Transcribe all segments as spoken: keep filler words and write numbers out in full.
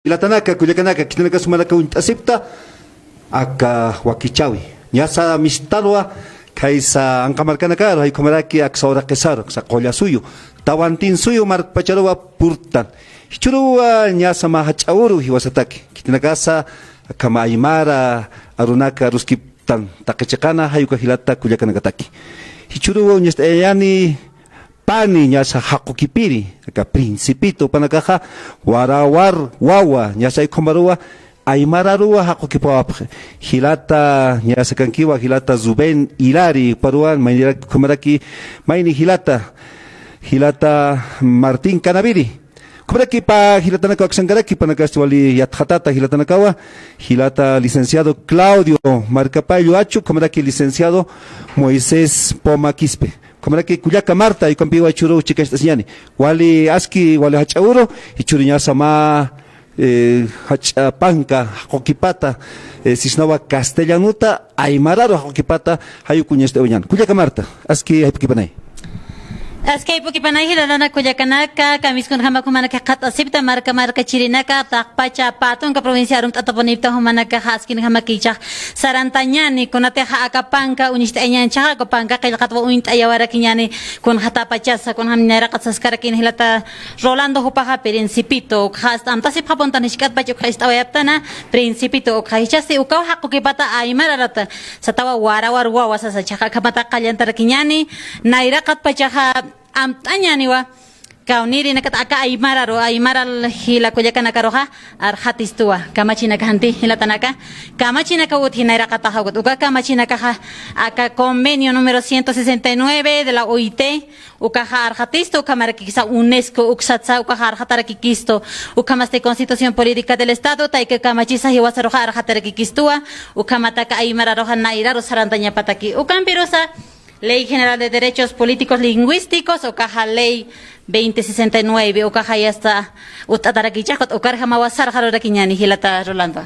Jilatanaka, kullakanaka, khitinakas jumanaka uñt'asipta, aka wakichäwi. Ñasa mistarwa, khaysa anqa markanakaru, jay ukhamaraki aksa uraqisaru, aksa Qullasuyu, Tawantinsuyu markpacharuwa purtan. Jichhüruwa ñasa mä jach'a uru jiwasataki. Khitinakasa akham aymara arunaka aruskiptan taqi chiqana, jay uka jilata kullakanakataki. Jichhüruwa uñast'ayañäni pani ñasa jaqukipiri, aka Principito jupanakaxa Warawar Wawa, ñasa jay ukhamaruwa aymararuwa jaqukipawapxi. Jilata ñasa kankiwa, jilata Rubén Hilari, juparuwa, maynirak ukhamaraki, mayni jilata, jilata Martín Canaviri. Ukhamaraki pä jilatanakaw aksankaraki, jupanakasti wali yatxatata jilatanakawa, jilata licenciado Claudio Marcapaillo Achu, ukhamaraki licenciado Moisés Poma Quispe. Ukhamaraki kullaka Marta, jay ukampiwa jichhüru chikañcht'asiñäni. Wali aski, wali jach'a uru, jichhüru ñasa mä, eh, jach'a panka jaqukipata, eh, sisnawa castellanota, aymararu jaqukipata, jay uka uñast'ayañäni. Kullaka Marta, aski jayp'ukipanay. Aski jayp'ukipanay jilanaka kullakanaka, kamiskunjama jumanaka jikxatasipta, marka markachirinaka, taqpacha pä tunka provincia arumt'atapunipta jumanakaxa askinjamakiw jichhax sarantañäni, kunatixa aka panka uñst'ayañäni, jichhaxa aka panka qillqatwa uñt'ayawarakiñäni, kunxatapachasa, kunjam nayraqat saskarakïn jilata Rolando jupaxa Principito, ukxa amtasipxapuntan jisk'atpach ukxa ist'awayaptana, Principito ukxa jichhasti ukaw jaqukipata aymararata, satawa Warawar Wawa sasa, jichhaxa akhamata qallantarakiñäni, nayraqatpachaxa amtañäniwa, kawnïrinakat aka aymararu, aymara jila kullakanakaruxa, arxatistuwa, kamachinaka janti jilatanaka, kamachinaka utji nayraqataxa ukat, uka kamachinakaxa, aka convenio número ciento sesenta y nueve de la O I T, ukaxa arxatistu, ukhamarakikisa UNESCO uksatsa, ukaxa arxatarakikistu, ukhamasti Constitución Política del Estado, tayka kamachisa jiwasaruxa arxatarakikistuwa, ukhamataka aymararuxa nayraru sarantañapataki, ukampirusa, Ley General de Derechos Políticos Lingüísticos, ukaxa ley veinte sesenta y nueve, ukaxa yasta utt'atarakichixkut, ukarjamawa sarxarurakiñäni jilata Rolando.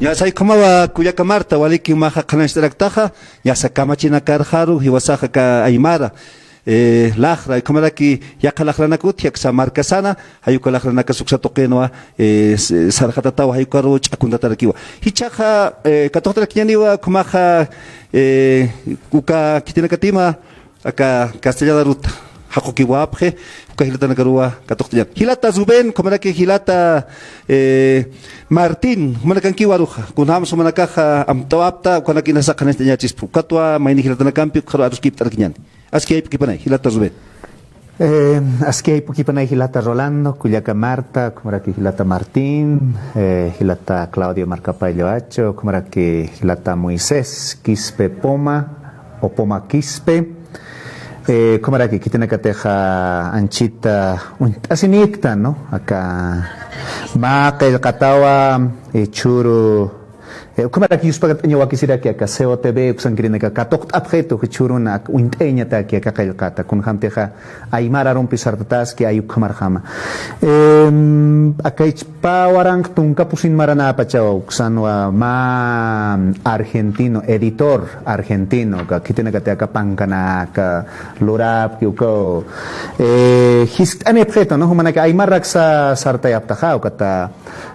Ñasa jay ukhamawa kullaka Marta, waliki jumaxa qhanañcht'araktaxa, ñasa kamachinakarxaru, jiwasaxa aka aymara, eh, laxra, ukhamaraki yaqha laxranak utji, aksa markasana, jay uka laxranakas uksa tuqinwa, eh, s-, sarxatatawa, jay ukaru ch'akuntatarakiwa. Jichhaxa, eh, katuqtarakiñäniwa, ukhamaxa, eh, uka khitinakatima, aka castellan aruta jaqukiwapxi, uka jilatanakaruwa katuqt'añäni. Jilata Rubén, ukhamaraki jilata, eh, Martín, jumanakankiwa aruxa, kunjamsa jumanakaxa amtawapta, ukanak inasa qhanañcht'añächispa, ukatwa mayni jilatanakampi ukxaru aruskipt'arakiñäni. Aski jayp'ukipanay, jilata Rubén. Eh, aski jayp'ukipanay jilata Rolando, kullaka Marta, ukhamaraki jilata Martín, eh, jilata Claudio Marcapaillo Acho, ukhamaraki jilata Moisés Quispe Poma, o Poma Quispe. Eh, ukhamaraki khitinakatixa anchita uñt'asinïkta, ¿no? Aka mä qillqatawa, eh, jichhüru, eh, ukhamaraki yuspagart'aña wakisiraki aka C O T V uksankirinaka katuqt'apxitu, jichhüruna ak uñt'ayañataki aka qillqata, kunjamtixa aymar arumpi sartataski, jay ukhamarjama. Em, aka jichhpä waranq tunka pusin maranäpachawa, uksanwa mä argentino, editor argentino, aka khitinakati aka pankanaka lurapki, ukaw, eh, jiskt'anipxitu, ¿no? Jumanaka aymar araksa sartayaptaxa, ukata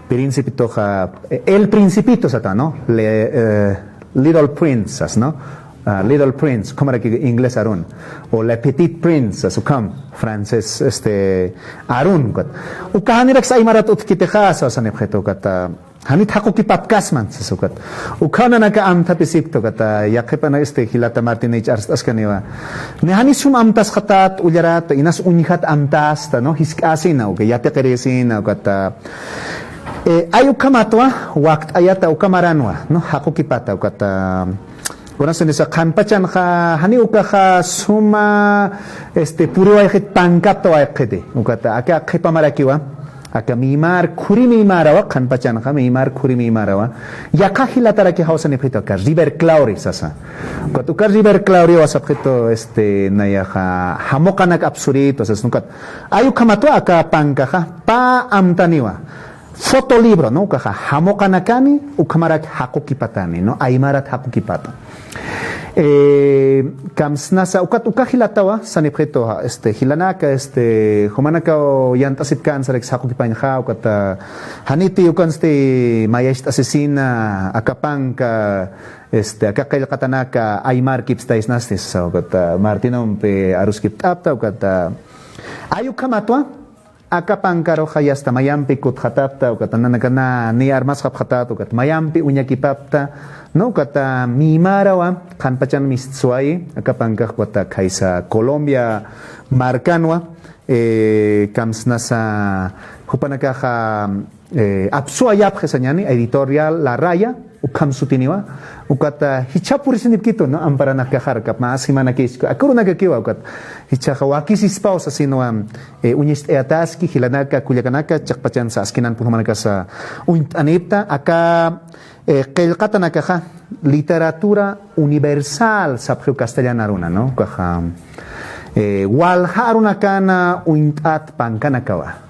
Principitoxa, eh, El Principito sata, ¿no? Le, eh, Little Princess, ¿no? Ah, Little Prince, ukhamaraki inglés arun. O Le Petit Prince, sas ukham, francés, este, arun, ukat. Uka janiraksa aymarat utjkitixa, sasanipxitu, ukat, ah, janit jaqukipapkasman, sas ukat. Uka nanaka amthapisipta, ukat, ah, yaqhipan, este, jilata Martín, jich arst'askaniwa. Ni janis sum amtasxatat, ullarat, inas uñjat amtasta, ¿no? Jisk'asina, uka, yatiqirisina, ukat, ah, eh, jay ukhamatwa, wakt'ayata, uka maranwa, ¿no? Jaqukipata, ukat, ah, Kunasnisa qhanpachanxa, jani ukaxa suma, este, puriwayxit pankaptawayxiti. Ukata, aka qhipa marakiwa, aka miymar khuri miymarawa, qhanpachanxa, miymar khuri miymarawa. Yaqha jilataraki jawsanipxitu, aka River Claure sasa. Ukat, uka River Claurewa sapxitu, este, nayaxa, jamuqanak apsuritu, sasa, ukat. Jay ukhamatwa aka pankaxa, pä amtaniwa. Fotolibro, ¿no? Ukaxa jamuqanakani, ukhamarak jaqukipatani, ¿no? Aymarat jaqukipata. Eh, kamsnasa, ukat uka jilatawa, sanipxitu, este, jilanaka, este, jumanakaw yant'asipkän sarakis jaqukipañxa, ukat, ah, janiti ukansti mayacht'asisina, aka panka, este, aka qillqatanaka aymarkipstaysnasti, sasa, ukat, ah, Martinumpi aruskipt'apta, ukat, ah, ay ukhamatwa, aka pankaruxa yasta mayampi kutxatapta, ukat nanakana ni armasxapxatat, ukat mayampi uñakipapta, ¿no? Ukat, ah, mimarawa, qhanpachan mistswayi, aka pankax ukat khaysa Colombia markanwa, eh, kamsnasa jupanakaxa, eh, apsuwa yapxi sañani, Editorial La Raya, ukham sutiniwa, ukat, ah, jichha purisinipkitu, ¿no? Amparanakaxar, ukat mä simanakis, aka urunakakiwa, ukat, jichhaxa wakisispaw sasinwa, eh, uñacht'ayataski, jilanaka, kullakanaka, chiqpachansa askinan pun jumanakasa uñt'anipta, aka, eh, qillqatanakaxa, literatura universal, sapxiw castellan aruna, ¿no? Ukaxa, eh, walja arunakana uñt'at pankanakawa.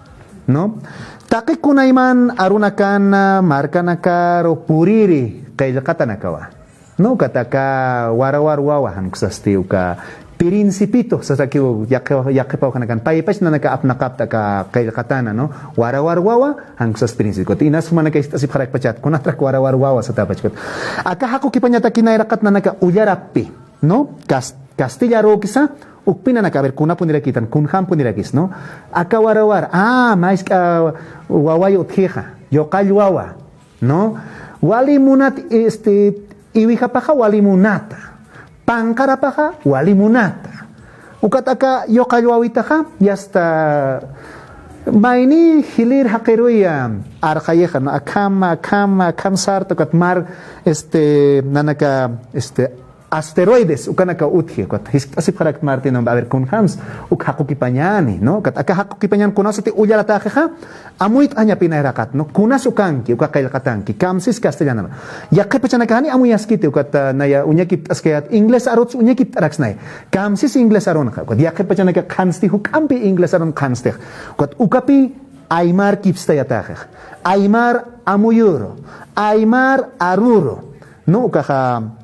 ¿No? Taqi kunayman arunakan markanakaru puriri qillqatanakawa. ¿No? Ukat aka Warawar Wawa, jan ukasti uka Principito, sasakiw yaqi-, yaqipawjanakan. Paypach nanaka apnaqapta aka qillqatana, ¿no? Warawar Wawa, jan ukasti Principito. Inas jumanaka ist'asipxarakpachat, kunatrak Warawar Wawa satäpachkat. Aka jaqukipañataki nayraqat nanaka ullarappi, ¿no? Cas-, castilla arukisa, ukpinanaka, a ver, kunapunirakïtan, kunjampunirakis, ¿no? Aka Warawar, ah, mä jisk'a waway utjixa, yuqall wawa, ¿no? Wali munat, este, iwijapaxa wali munata, panqarapaxa wali munata. Ukat aka yuqall wawitaxa, yasta, mayni jilïr jaqiruya arxayixa, ¿no? Akham, akham, akham sarta, ukat mar, este, nanaka, este, asteroides, ukanaka utji, ukat jiskt'asipxarakta Martinumpi, a ver, kunjams, uk jaqukipañäni, ¿no? Ukat aka jaqukipañan kunasati ullaratäxixa, amuyt'añapi nayraqat, ¿no? Kunas ukanki, uka qillqatanki, kamsis castellanam. Yaqhip pachanaka jani amuyaskiti, ukat, ah, naya uñakipt'askayät, inglés aruts uñakipt'araksnay. Kamsis inglés arunxa, ukat yaqhip pachanaka qhansti juk'ampi inglés arun qhanstix. Ukat ukapi aymarkipstayatäxix. Aymar amuyuru, aymar aruru, ¿no? Ukaxa,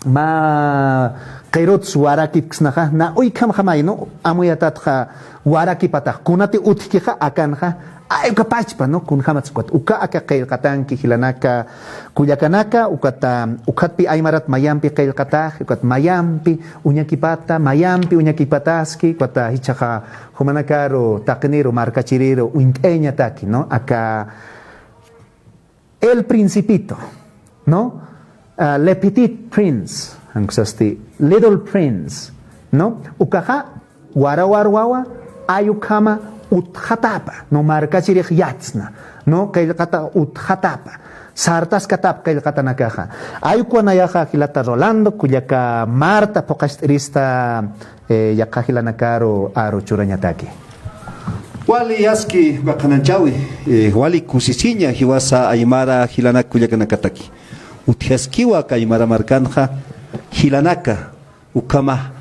mä qiruts warakipksnaxa, na uykhamjamay, ¿no? Amuyatatxa warakipatax, kunati utjkixa akanxa, ay, uka pachpa, ¿no? Kunjämatsa ukat, uka aka qillqatanki jilanaka, kullakanaka, ukat, ukatpi aymarat mayampi qillqatax, ukat mayampi uñakipata, mayampi uñakipataski, ukat jichhaxa jumanakaru, taqiniru, markachiriru, uñt'ayañataki, ¿no? Aka El Principito, ¿no? Ah, Le Petit Prince, jan ukasti, Little Prince, ¿no? Ukaxa, Warawar Wawa, ay ukhama utjatapa, ¿no? Markachirix yatsna, ¿no? Qillqata utjatapa, sartaskatapa qillqatanakaxa. Ay ukwa nayaxa jilata Rolando, kullaka Marta, phuqacht'irista, eh, yaqha jilanakaru aru churañataki. Wali aski uka qhananchäwi, eh, wali kusisiña jiwasa aymara jilanak kullakanakataki. Utjaskiwa aka aymara markanxa jilanaka ukhama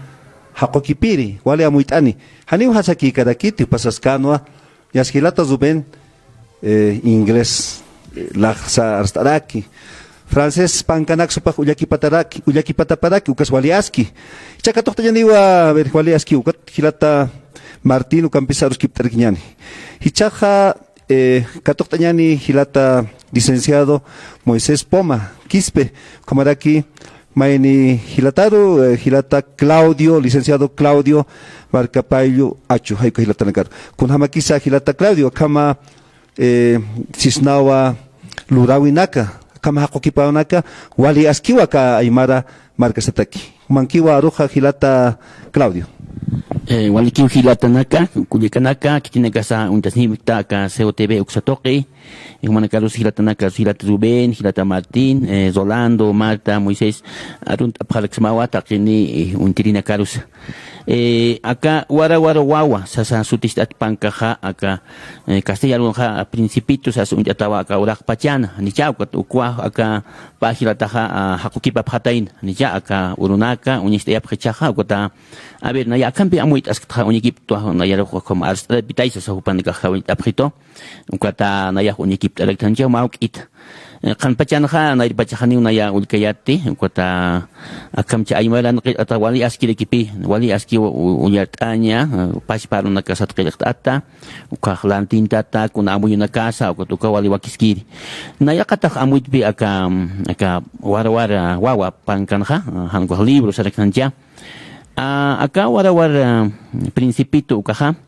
jaqukipiri, wali amuyt'ani. Janiw jasakïkarakiti, jupa saskänwa, yasta jilata Rubén, eh, inglés, eh, laxsa arst'araki. Francés pankanak supax ullakipataraki, ullakipataparaki, ukas wali aski. Jichha katuqt'añäniwa, a ver, wali aski, ukat jilata Martín, ukampis aruskipt'arakiñäni. Jichhaxa, eh, katuqt'añäni jilata licenciado Moisés Poma Quispe, ukhamaraki, mayni jilataru, eh, jilata Claudio, licenciado Claudio Marcapaillo Achu, jay uka jilatanakaru. Kunjamakisa jilata Claudio, akhama, eh, sisnawa luräwinaka, akhama jaqukipawnaka, wali askiwa aka aymara markasataki. Jumankiwa aruxa jilata Claudio. Eh, walikiw jilatanaka, kullakanaka, khitinakasa uñtasnipkta aka C O T V uksa tuqi, eh, jumanakarus jilatanaka, jilata Rubén, jilata Martín, eh, Rolando, Marta, Moisés, arunt'apxaraksmawa, taqini, eh, uñtirinakarus. Eh, aka Warawar Wawa sasa sutist'at pankaxa, aka, eh, castellano arunxa Principito sasa uñt'atawa aka uraqpachana, janicha, ukat ukwa aka pä jilataxa, ah, jaqukipapxatayna, janicha, aka urunaka uñacht'ayapxi jichhaxa, ukata, a ver, naya akampi amuyt'asktxa uñakiptwa, nayarux ukham arst'arapitay sasa jupanakax uñt'apxitu. Ukata nayax uñakipt'arakta, janicha mä juk'ita. Eh, qhanpachanxa, nayrapachax janiw naya ullkayätti, ukat akham cha aymaran qillqata wali askirikipï, wali aski u-, u-, ullart'aña, eh, pachpa arunakasat qillqt'ata, ukax lantintata, kuna amuyunakasa, ukat uka wali wakiskiri. Nayaqatax amuytpï aka, aka Wara Wara Wawa pankanxa, eh, jan ukax libro saraktancha. Ah, aka Wara Wara, eh, Principito ukaxa,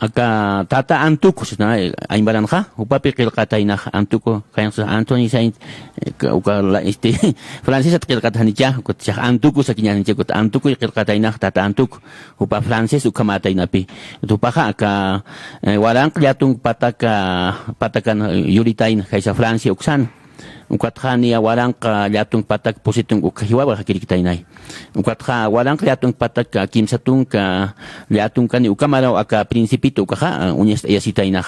aka tata Antuku, sisna, eh, aymaranxa, jupapi qillqataynax Antuku, kayanxa Anthony Saint, eh, ka-, uka la, este, francesat qillqata janicha, ukat chax Antuku sakiña janicha, ukat Antuku qillqataynax, tata Antuku, jupa francés ukhamätaynapï. Jupaxa aka, eh, waranq llätunk pataka, patakan, eh, yuritayna, jaysa Francia uksan. Ukatxa niya waranqa llätunk patak pusi tunk uk jiwawa jakiriktaynay. Ukatxa waranqa llätunk patak, ah, kimsa tunka, ah, llätunkani uka maraw aka Principito ukaxa, ah, uñast'ayasitaynax.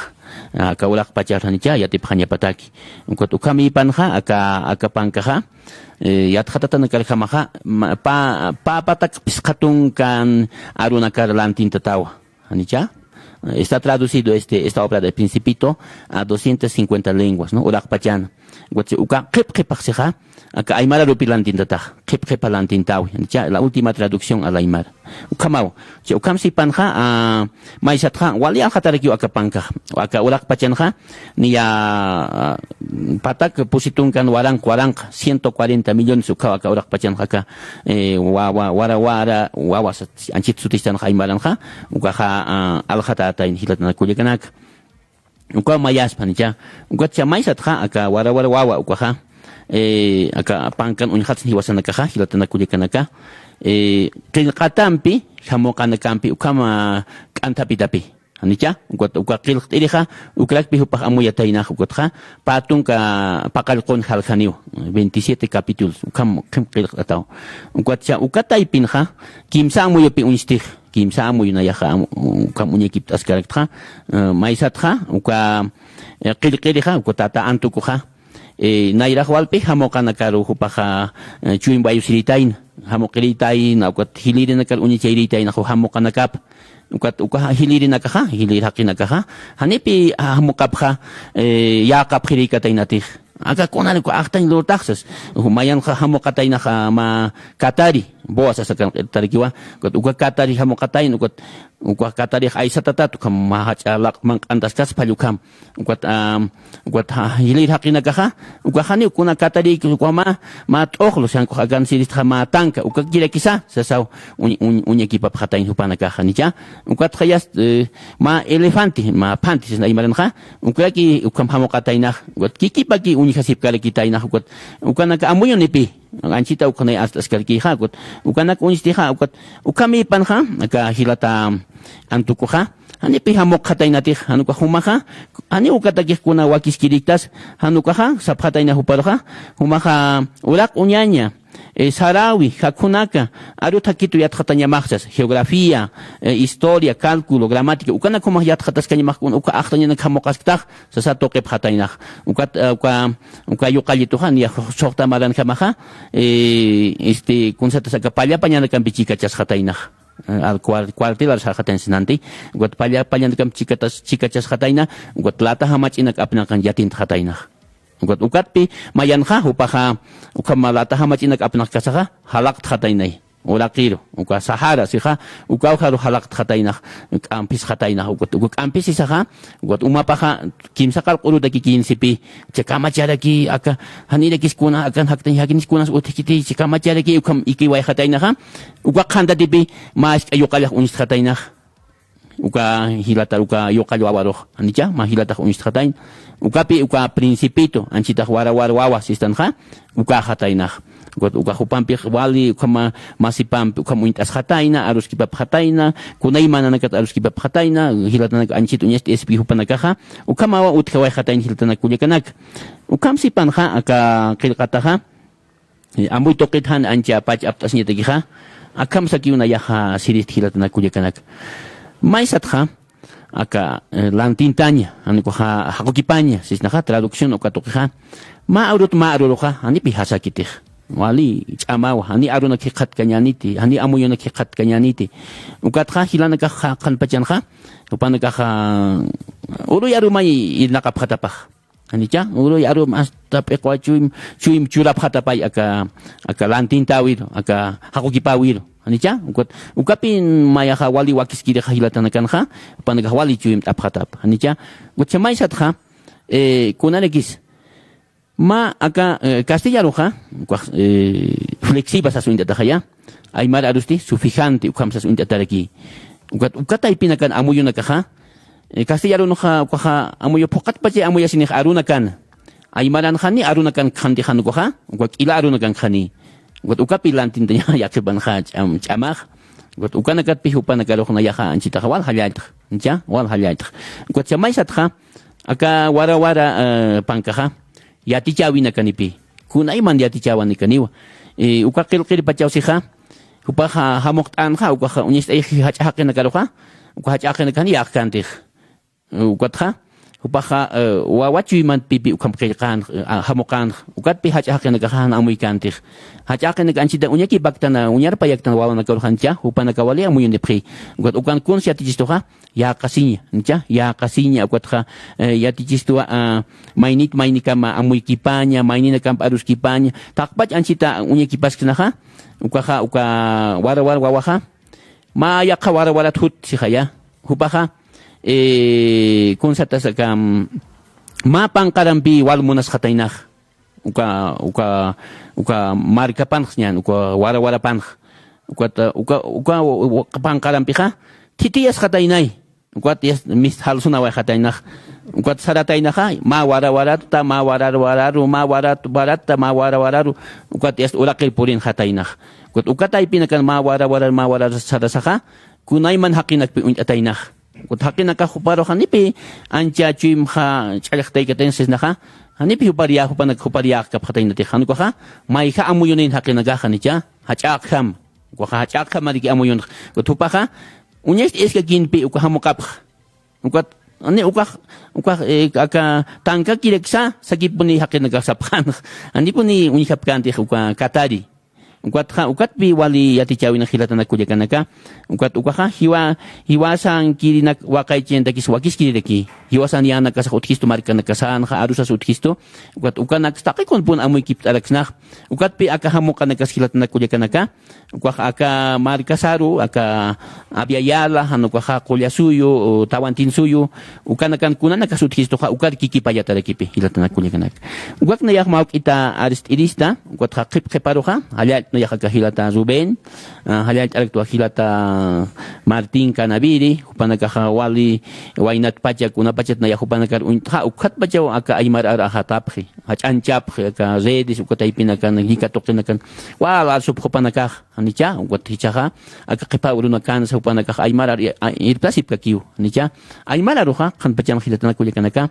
Ah, aka uraqpachar janicha yatipxañapataki. Ukat ukhamïpanxa aka, aka pankaxa, eh, yatxatatanak aljamaxa, ma-, pa-, pä patak phisqa tunkan arunakar lantintatawa. Janicha, está traducido este, esta obra del Principito a doscientas cincuenta lenguas, ¿no? Uraqpachana. Ukat uka qhip qhipax sixa, aka aymara arupi lantintatax, qhip qhipa lantintawi. Janicha, la última traducción al aymara. Ukhamaw, cha ukham sipanxa, ah, maysatxa, wali aljatarakiw aka pankax, aka uraqpachanxa, niya, ah, patak pusi tunkan waranq, waranq, ciento cuarenta millones ukhaw aka uraqpachanxa aka, eh, wa-, wa-, Wara Wara Wawa sat anchit sutistanxa aymaranxa, ukaxa, ah, aljatätayna jilatanakullakanaka. Ukaw mayaspa janicha, ukatcha maysatxa aka Wara Wara Wawa ukaxa, eh, aka pankan uñjatsna jiwasanakaxa, jilatanakullakanaka, eh, qillqatampi, jamuqanakampi, ukhama k'anthapitapï. Janicha, ukat uka qillqt'irixa, ukrakpi jupax amuyataynax, ukatxa, pä tunka paqallqun jaljaniw, veintisiete capítulos, ukham, ukham qillqt'ataw. Ukatcha, uka taypinxa, kimsa amuyupi uñstix, kimsa amuyu nayaxa, am-, ukham uñakipt'askaraktxa, eh, maysatxa, uka, eh, qillqirixa, uka tata Antukuxa, eh, nayrax walpi jamuqanakaru jupaxa, eh, chuymp wayusiritayna, jamuqiritayna, ukat jilïrinakar uñachayiritayna, ju jamuqanakap. Ukat uka jilïrinakaxa, jilïr jaqinakaxa, janipï jamuqapxa, eh, yäqapxirïkataynatix. Aka kunar uka ajtañ lurtax sas, mayanxa jamuqataynaxa mä katari, boa sasakan q'itarakiwa, ukat uka katari jamuqatayna, ukat uka katarix aysatatat, ukham mä jach'a laq'man q'antaskaspa ukham. Ukat, am, ukat ja-, jilïr jaqinakaxa, uka janiw kuna katarïki, uka mä, mä t'uxlu, sijan ukax akan siristxa mä tanka, ukakirakisa, sasaw, uñ-, uñ-, uñakipapxatayna jupanakaxa, janicha. Ukatxa yast, eh, mä elefante, mä phanti, sisna aymaranxa, ukaraki, ukham jamuqataynax, ukat kikipaki uñjasipkarakitaynax, ukat, ukanaka amuyunipï, anchita ukhanay ast'askarkixa, ukat, ukanak uñstixa, ukat, ukhamïpanxa, aka jilata Antukuxa, janipï jamuqxataynatix, jan ukax jumaxa, janiw ukatakix kuna wakiskirïktas, jan ukaxa, sapxatayna juparuxa, jumaxa uraq uñaña, eh, sarawi, jakhunaka, aru thakhitu yatxatañamax sas, geografía, eh, historia, cálculo, gramática, ukanak jumax yatxataskañamax kuna uka ajtañanak jamuqasktax, sasa tuqipxataynax. Ukat, eh, uka, uka yuqallituxa, niya suxta maranjamaxa, eh, este, kunsatas aka palla pañanakampi chikachasxataynax. Eh, al cuar-, cuartelar sarxatayna sinanti, ukat palla pañanakampi chikatas-, chikachasxatayna, ukat lata jamach'inak apnaqan yatintxataynax. Ukat, ukatpi mayanxa, jupaxa, ukhama lata jamach'inak apnaqkasaxa, jalaqtxataynay. Uraqiru, uka Sahara, sixa, ukawjaru jalaqtxataynax, k'amphisxataynax, ukat, uka k'amphisisaxa, ukat umapaxa, kimsa qarq'urutaki kinsipï, chay kamacharaki, aka, janirakis kuna, akan jaktañ jakinis kunas utjkiti, chay kamacharaki, ukham ikiwayxataynaxa, uka qhantatipï, mä isk'a yuqallax uñstxataynax. Uka jilatar uka yuqall wawarux, janicha, mä jilatax uñstxatayna. Ukapï uka Principito, anchitax Wara Wara Wawa sistanxa, ukaxataynax. Uka, uka jupampix wali, ukhama masipampi, ukham uñt'asxatayna, aruskipapxatayna, kunaymananakat aruskipapxatayna, jilatanak anchit uñacht'ayasipki jupanakaxa, ukhamawa utjawayxatayna jilatanakullakanaka. Ukham sipanxa, aka qillqataxa, eh, ampuy tuqit jan ancha pach apt'asiñatakixa, akham sakiw nayaxa sirist jilatanakullakanaka. Maysatxa, aka, eh, lantintaña, jan ukaxa jaqukipaña, sisnaxa, traducción uka tuqixa, mä arut mä aruruxa, janipï jasakitix. Wali, ch'amawa, jani arunak jikxatkañäniti, jani amuyunak jikxatkañäniti. Ukatxa, jilanakaxa, qhanpachanxa, jupanakaxa, uruy arumay irnaqapxatapax. Janicha, uruy arum hasta p'iqwa chuym, chuym churapxatapay aka, aka lantintäwiru, aka jaqukipäwiru. Janicha, ukat, ukapi mayaxa wali wakiskirixa jilatanakanxa, jupanakax wali chuymt'apxatap. Janicha, ukat chamaysatxa, eh, kunarakis. Mä aka, eh, castellanuxa, ukax, eh, flexiva sas uñt'ataxaya. Aymar arusti, sufijante, ukham sas uñt'ataraki. Ukat, uka taypinakan amuyunakaxa, eh, castellanuxa, ukaxa amuyu phuqatpacha amuyasinix arunakan. Aymaranxani arunakan khanti jan ukaxa, uka k'ila arunakan khani. Ukat ukapi lantintaña yaqhipanxa ch'am-, ch'amax. Ukat ukanakatpi jupanakarux nayaxa anchitaxa wal jallalltx, ancha, wal jallalltx. Ukat chamaysatxa, aka wara wara, eh, pankaxa, yatichäwinakanipi. Kunayman yatichäwanikaniwa. Eh, uka qillqirpachaw sixa, jupaxa jamuqt'anxa, ukaxa uñist'ayxi jach'a jaqinakaruxa, uka jach'a jaqinakani yäqkantix. Ukatxa, jupaxa, eh, wawa chuymantpipi ukham qillqan, eh, a, jamuqan, ukatpi jach'a jaqinakaxa jan amuykantix. Jach'a jaqinak anchita uñakipaktana, uñarpayaktana wawanakaruxancha, jupanaka wali amuyunipxi. Ukat ukan kuns yatichistuxa, yäqasiña, ancha, yäqasiña, ukatxa, eh, yatichistuwa, ah, maynit maynikama amuykipaña, mayninakamp aruskipaña, taqpach anchita uñakipasknaxa, ukaxa, uka wara wara wawaxa, mä yaqha wara warat jut sixaya. Jupaxa, eh, kunsatasaka, mm, mä panqarampi wal munasxataynax. Uka, uka, uka markapanx ñan, uka wara warapanx. Ukat, uka, uka, uka panqarampixa, thithiyasxataynay. Ukat yast mist jalsunawayxataynax. Ukat sarataynaxa, mä wara warata, mä wara wararu, mä wara warata, mä wara wararu. Ukat yast uraqir purinxataynax. Ukat uka taypinakan mä wara wararu, mä wararu sarasaxa, kunayman jaqinakpi uñt'ataynax. Ukat jaqinakax juparuxa janipi ancha chuymxa ch'allxtaykataynxa sisnaxa, janipi jupar yä-, jupanak jupar yäqkapxataynatix. Jan ukaxa, mayja amuyunin jaqinakax janicha, jach'äqjam. Ukaxa jach'äqjamariki amuyunx. Ukat jupaxa, uñacht'ayaskakïnpi uka jamuqapx. Ukat, jani ukax, ukax, eh, aka tankakiraksa, sakipuni jaqinakax sapxänx. Janipuni uñjapkäntix uka katari. Ukatxa, ukatpi wali yatichäwinx jilatanak kullakanaka. Ukat ukaxa, jiwa, jiwasankirinak waqaychañatakis wakiskiriraki. Jiwasan yänakasax utjistu markanakasanxa, arusas utjistu. Ukat ukanaks taqi kunpun amuykipt'araksnax. Ukatpi aka jamuqanakas jilatanak kullakanaka. Ukax aka markasaru, aka Abya Yala, jan ukaxa Qullasuyu, o Tawantinsuyu, ukanakan kunanakas utjistuxa, ukar kikipayatarakipi, jilatanak kullakanaka. Ukak nayax mawk'ita arst'irista, ukatxa qhip qhiparuxa, jallallt'u nayax aka jilata Rubén, ah, jallallt'araktwa jilata Martín Canaviri, jupanakaxa wali waynatpacha, kunapachat nayax jupanakar uñt'xa, ukatpachaw aka aymar ar ajatapxi, jach'anchapxi, aka redes, uka taypinakan, llika tuqinakan, wal arsupx jupanakax. Janicha, ukat jichhaxa, aka qhipa urunakansa jupanakax aymar ar-, a-, irptasipkakiw. Janicha, aymar aruxa, qhanpachan jilatanak kullakanaka.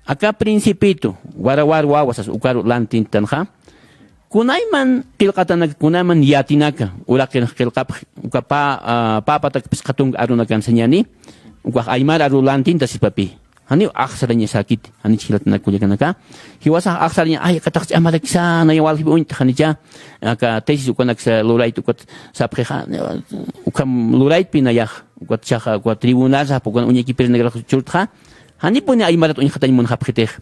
Aka Principito, wara wara wawa sas, ukaru lantintanxa. Kunayman qillqatanak, kunayman yatinaka, uraqinx qillqapx, uka pa-, a, papatak phisqa tunka arunakan sañani, ukax aymar aru lantinta sipapi. Janiw axsarañasäkiti, janich jilatanak kullakanaka. Jiwasax axsaraña, ay, akatax ch'amarakisa, naya waljipi uñt'xa, janicha, aka tesis ukanaksa lurayt ukat sapxixa, ukham luraytpi nayax, ukat chaxa, ukat tribunal sapx ukan uñakipirinakarux churtxa, janipuni aymarat uñxatañ munxapxitix.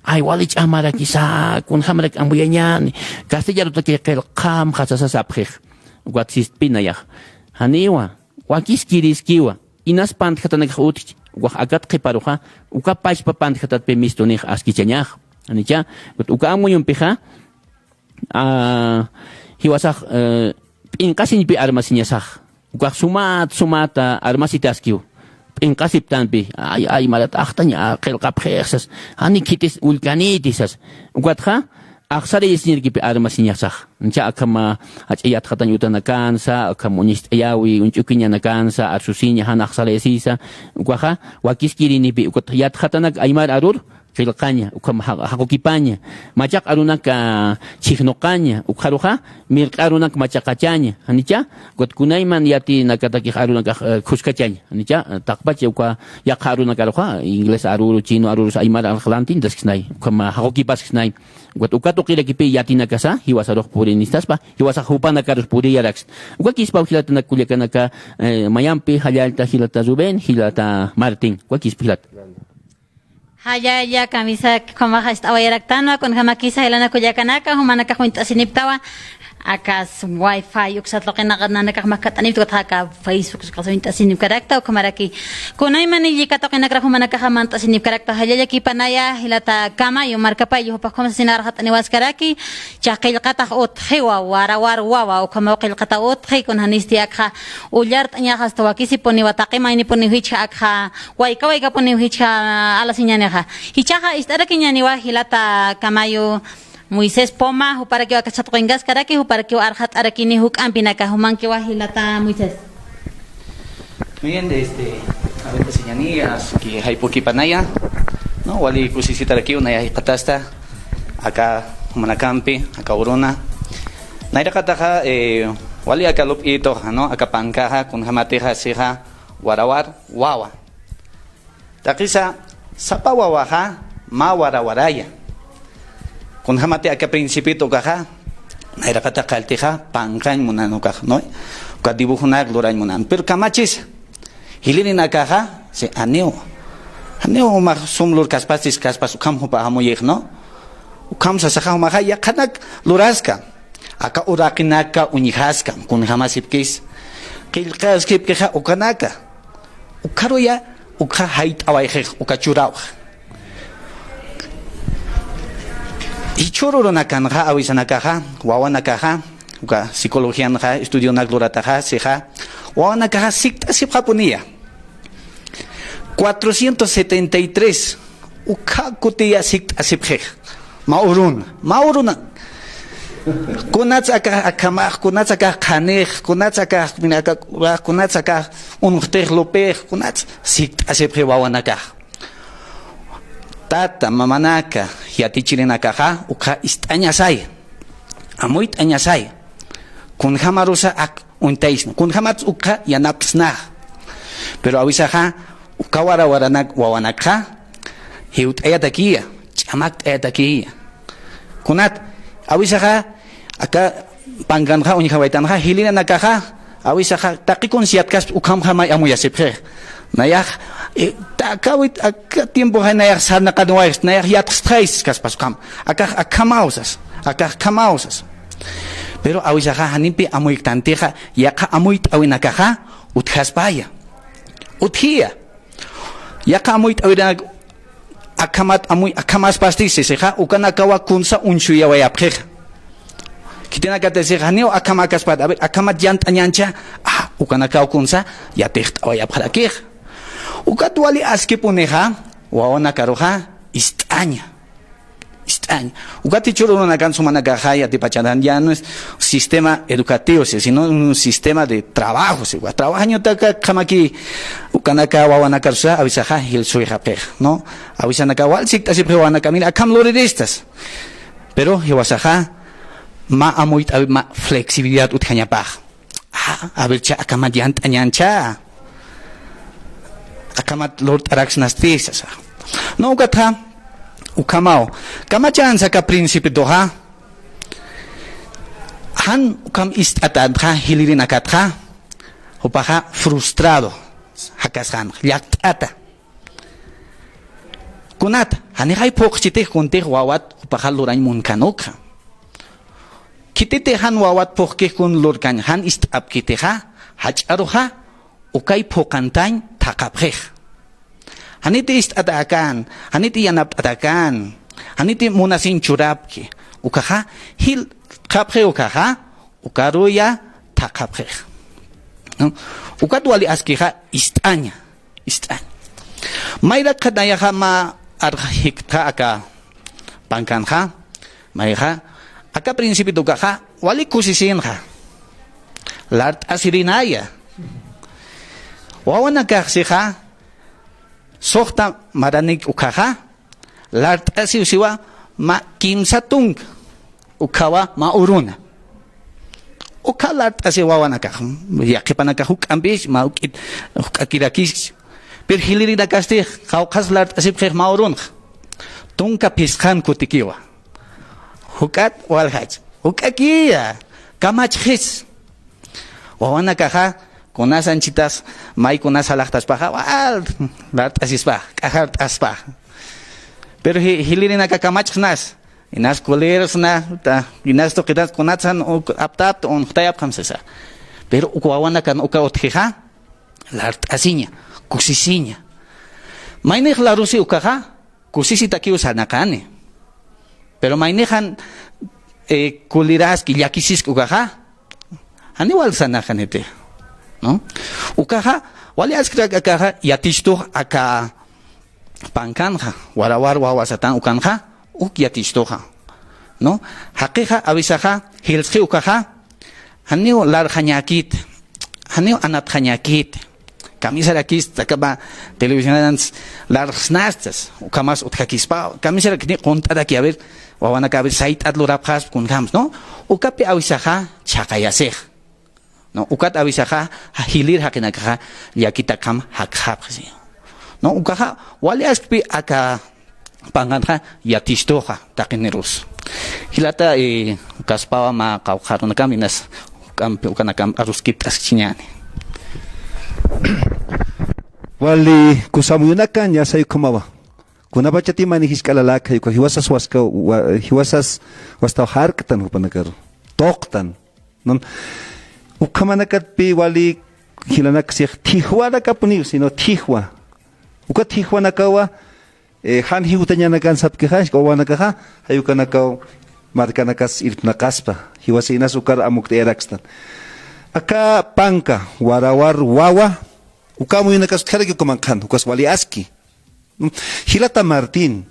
Ay, wali ch'amarakisa, kunjamarak ambuyañani, castellanotaki qillqamxa sasa sapxix. Ukat sistpi nayax. Janiwa, wakiskiriskiwa. Inas pantjatanakax utjchi, ukax akat qhiparuxa, uka pachpa pantjatatpi mistunix askichañax. Janicha, uka amuyumpixa, a, jiwasax, eh, p'inqasiñpi armasiñasax. Ukax sumat, sumata armasitaskiw. P'inqasiptanpi, ay, ay, marat axtañ, a, qillqapxixsas. Jani khitis ullkanïtisas. Ukatxa, axsarayasiñarkipi armasiñasax. Ancha akhama jach'a yatxatañ utanakansa, akham uñist'ayäwi, uñch'ukiñanakansa, arsusiña, jan axsarayasisa, ukaxa, wakiskirinipi, ukat yatxatanak aymar arur, qillqaña, ukham ja-, jaqukipaña, machaq arunak, a, chhijnuqaña, ukxaruxa, mirq'i arunak machaqachaña, janicha, ukat kunayman yatinakatakix arunakax, a, khuskachaña, janicha, a, taqpacha uka yaqha arunakaruxa, inglés aruru, chino arurus aymar arx lantintaskisnay, ukham, a, jaqukipaskisnay. Ukat uka tuqirakipi yatinakasa, jiwasarux purinistaspa, jiwasax jupanakarus puriyaraks. Ukakispaw jilatanak kullakanaka, eh, mayampi, jallallta jilata Rubén, jilata Martín. Ukakispa jilata. Jallalla, kamisaki, ukhamaxa ist'awayaraktanwa, kunjamakisa jilanaka kullakanaka, jumanakax uñt'asiniptawa, akas wifi, uksa tuqinaka nanakax makat'anipta, ukatxa aka Facebook, ukasa uñt'asinipkarakta, ukhamaraki kunaymani llika tuqinakra jumanakaxa mant'asinipkarakta, jallalla kipanaya, jilata Kamayu, markapay, jupax ukham sasin arxat'aniwaskaraki, Chaqillqatax utjiwa, warawar wawa, ukhamaw qillqata utji, kun janisti akxa ullart'añaxa, hasta wakisipuniwa, taqi maynipuniw jichha akxa, wayka waykapuniw jichha, alasiñanixa. Jichhaxa ist'arakiñaniwa jilata Kamayu Moisés Poma, juparakiw aka chhatuqinkaskaraki, juparakiw arxat'arakini juk'ampinaka, jumankiwa jilata Moisés. Muy bien, este, a ver, señaniya, que jayp'ukipanaya, ¿no? Wali kusisitarakiw naya jikxatasta, aka jumanakampi, aka uruna. Nayraqataxa, eh, wali aka lup'ituxa, ¿no? Aka pankaxa, kunjamatixa, sixa, warawar, wawa. Taqisa, sapa wawaxa, mä warawaraya. Kunjamati aka principito ukaxa, nayraqata qalltixa, pankañ munan ukax, ¿no? Uka dibujonak lurañ munan. Pero kamachisa, jilirinakaxa, si aniw. Aniw umax sum lurkaspastis kaspas ukham jupa amuyix, ¿no? Ukham sasaxa umaxa yaqhanak luraska. Aka uraqinaka uñjaskam, kunjamasipkis. Qillqaskipkixa ukanaka. Ukharuya, ukxa jayt'awayxix, uka churawx. Jichhür urunakanxa, awisanakaxa, wawanakaxa, uka psicologianxa, estudionak lurataxa, sixa, wawanakaxa sikt'asipxapuniya. Cuatrocientos setenta y tres, ukha kutiya sikt'asipxix. Mä uruna, mä uruna. Kunats akax akhamax, kunats akax qhanix, kunats akax, mira, aka, kunats akax unxtix lupix, kunats sikt'asipxi wawanakax. Tata, mamanaka, yatichirinakaxa, ukxa ist'añasay, amuyt'añasay. Kunjamarusa ak uñtaysna, kunjamat ukxa yanapt'snax. Pero awisaxa, uka warawaranak wawanakxa, jiwt'ayatakiya, ch'amakt'ayatakiya. Kunat, awisaxa, aka pankanxa, uñjawaytanxa, jilirinakaxa, awisaxa, taqi kunsa yatkaspa ukhamxa may amuyasipxix. Nayax, eh, ta-, aka wit-, aka tiempoxa nayax sarnaqaniwayxs, nayax yatxstxays kaspas ukham. Akax akhamaw sas, akax akhamaw sas. Pero awisaxa janimpi amuyktantixa, yaqha amuyt'awinakaxa, utjaspaya. Utjiya. Yaqha amuyt'awinak akhamat amuy-, akhamaspasti sisixa, ukanakawa kunsa uñsuyawayapxixa. Khitinakatisixa, janiw akhamakaspat, a ver, akhamat yant'añancha, ah, ukanakaw kunsa yatixt'awayapxarakixa. Ukat wali askipunixa, wawanakaruxa, ist'aña. Ist'aña. Ukat jichhür urunakan sumanakaxa yatipachantan, ya no es sistema educativo, si-, sino un sistema de trabajo, si, wa trabajañotaka, qhamaki, ukanaka, wawanakarusa, awisaxa, jilsuyxapxix, ¿no? Awisanaka, wal sikt'asipxi wawanaka, mira, akham luriristas. Pero, jiwasaxa, mä amuyt'awi, mä flexibilidad utjañapax. Ah, a ver, cha, akhamat yant'añancha. Akhamat lurt'araksnasti sasa. No, ukatxa, ukhamaw. Kamachansa aka principitoxa. Jan ukham ist'atänxa, jilirinakatxa. Jupaxa frustrado. Jakasxan, llakt'ata. Kunat, janixay phuqchitix kuntix wawat jupaxa lurañ munkän ukxa. Khititix jan wawat phuqkix kun lurkañ jan ist'apkitixa, jach'aruxa, ukay phuqantañ thaqhapxix. Janiti ist'atäkän, janiti yanapt'atäkän, janiti munasiñ churapki, ukaxa, jilxapxi ukaxa, ukaruya thaqhapxix. ¿No? Ukat wali askixa ist'aña. Ist'añ. Mayrak qhanayaxa mä arxjiktxa aka pankanxa, mayxa, aka principito ukaxa, wali kusisinxa. Lart'asirinaya. Wawanakax sixa, suxta maranik ukhaxa, lart'asiw siwa mä kimsa tunka, ukhawa mä uruna. Ukha lart'asi wawanakax, yaqhipanakax juk'ampis, mä juk'it, juk'akirakis. Pero jilirinakasti, qawqhas lart'asipxix mä urunx. Tunka phisqan kutikiwa. Juk'at waljach, juk'akiya, kamachxis. Wawanakaxa, kunas anchitas, may kunas alaxtaspaxa, wal, lart'asispa, k'ajart'aspa. Pero ji-, jilirinaka kamachxnas, inas kulirsna, ta, inas tuqitas kunatsan uk aptapta, unxtayapxam sasa. Pero uk wawanakan uka utjixa, lart'asiña, kusisiña. Maynix larusi ukaxa, kusisitakiw sanaqani. Pero maynixan, eh, kuliraski, llakisiski ukaxa, janiw wal sanaqaniti, ¿no? Ukaxa, wali askrak akaxa, yatichtux aka pankanxa, warawar wawa satan ukanxa, uk yatichtux, ¿no? Jaqixa, awisaxa, jilsxi ukaxa, janiw larxañäkit, janiw anatxañäkit, kamisarakis, akapa televisionans larxsnastas, ukhamas utjakispa, kamisarakini qunt'ataki, a ver, wawanaka, a ver, sayt'at lurapxaspa kunjams, ¿no? Ukapi awisaxa, chhaqayasix. ¿No? Ukat awisaxa, ja-, jilir jaqinakaxa, llakitakham jakxapxi, ¿no? Ukaxa, wali askpi aka pankanxa, yatistuxa, taqinirus. Jilata, eh, ukaspawa mä qawqha arunakam inas, ukampi, ukanakam aruskipt'askiñäni. Wali kusa amuyunakan, ya say ukhamawa. Kunapachati mayni jisk'a lalaka, uka jiwasas waska, wa-, jiwasas wastaw jarktan jupanakaru. Tuqtan. ¿No? Ukhamanakatpi wali jilanak six thijwanakapuniw, sino thijwa. Uka thijwanakawa, eh, jan jiwtañanakan sapkixa, wawanakaxa, jay ukanakaw markanakas irpnaqaspa. Jiwasa inas ukar amukt'ayarakstan. Aka panka, warawar wawa, uka amuyunakas utjaraki uka manqhan, ukas wali aski. Jilata Martín,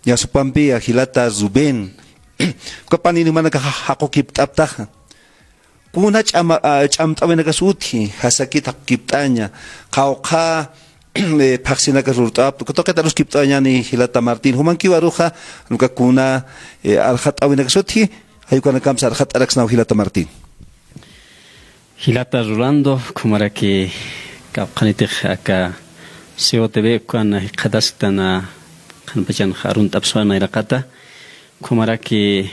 yasupampi, jilata Rubén, uka panini jumanakax jaqukipt'aptaxa. Kuna ch'ama-, a, ch'amt'awinakas utji, jasakit jaqukipt'aña, qawqha, eh, phaxsinakas lurt'apta, uka tuqit aruskipt'añäni jilata Martín, jumankiw aruxa, uka kuna, eh, arxat'awinakas utji, jay ukanakampis arxat'araksnaw jilata Martín. Jilata Rolando, ukhamaraki kawkhanitix aka C O T V ukan jikxatasktan qhanpachanx arunt'apxsma nayraqata, ukhamaraki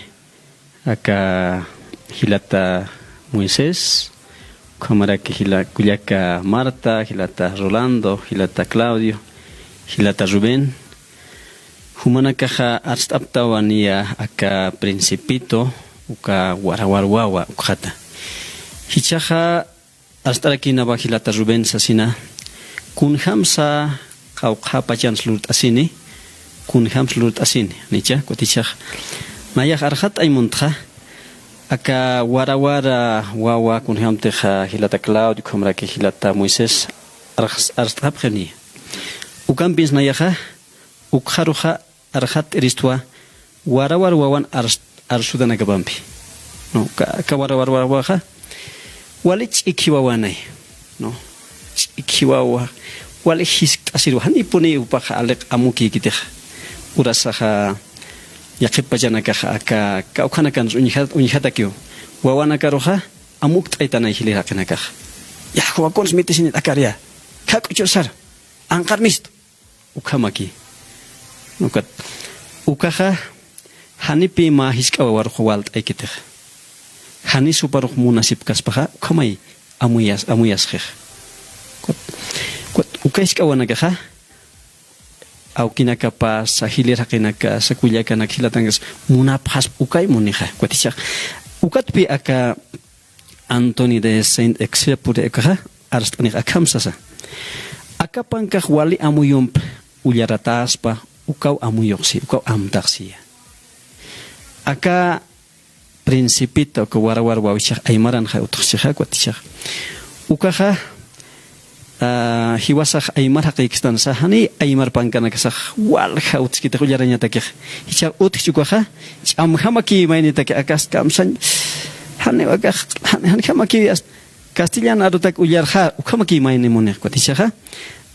aka jilata Moisés, ukhamaraki jila-, kullaka Marta, jilata Rolando, jilata Claudio, jilata Rubén, jumanakaxa arst'aptawa niya aka Principito, uka warawar wawa ukxata. Jichhaxa arst'arakïnawa jilata Rubén sasina, kunjamsa qawqha pachans lurt'asini, kunjams lurt'asini, nicha, kutichaxa. Nayax arxat'ay muntxa, aka warawar wawa kunjamtix jilata Claudio, ukhamaraki jilata Moisés, arx-, arst'apxi niya. Ukampins nayaxa, ukxaruxa arxat'iristwa warawar wawan ars-, arsutanakapampi. No, ka, ka warawar wawaxa, wali ch'ikhi wawanay. No, ch'ikhi wawa, wali jiskt'asirwa, janipuni jupaxa aliq amukïkitixa. Urasaxa, yaqhip pachanakaxa, aka, kawkhanakan uñjat-, uñjatakiw. Wawanakaruxa, amukt'aytanay jilïr jaqinakaxa. Ya, juwakuns mitisinit akar ya. Khak'uchur sar, anqar mistu. Ukhamaki. Ukat, ukaxa, janipi mä jisk'a wawarux walt'aykitix. Jani suparux munasipkaspaxa, ukhamay amuyas-, amuyasxix. Ukat, ukat, uka jisk'a wawanakaxa, awkinakapasa, jilïr jaqinakasa, kullakanaka, jilatanakasa, munapxaspa ukay munixa, ukat jichhax. Ukatpi aka, Anthony de Saint-Exupéry ukaxa, arst'anix akham sasa. Aka pankax wali amuyump ullarataspa, ukaw amuyuxsi, ukaw amtaxsiya. Aka Principito, uka warawar wawichax aymaranxa utjchixa, kutichaxa. Ukaxa, a, jiwasax aymar jaqïkstansa, jani aymar pankanakasax walja utjkitix ullarañatakix. Jichhax utjchi ukaxa, ch'amjamakï maynitaki akas kamsañ, jani akax, jan-, janjamakï as-, castellan arutak ullarxa, ukhamakï mayni munix kutichaxa.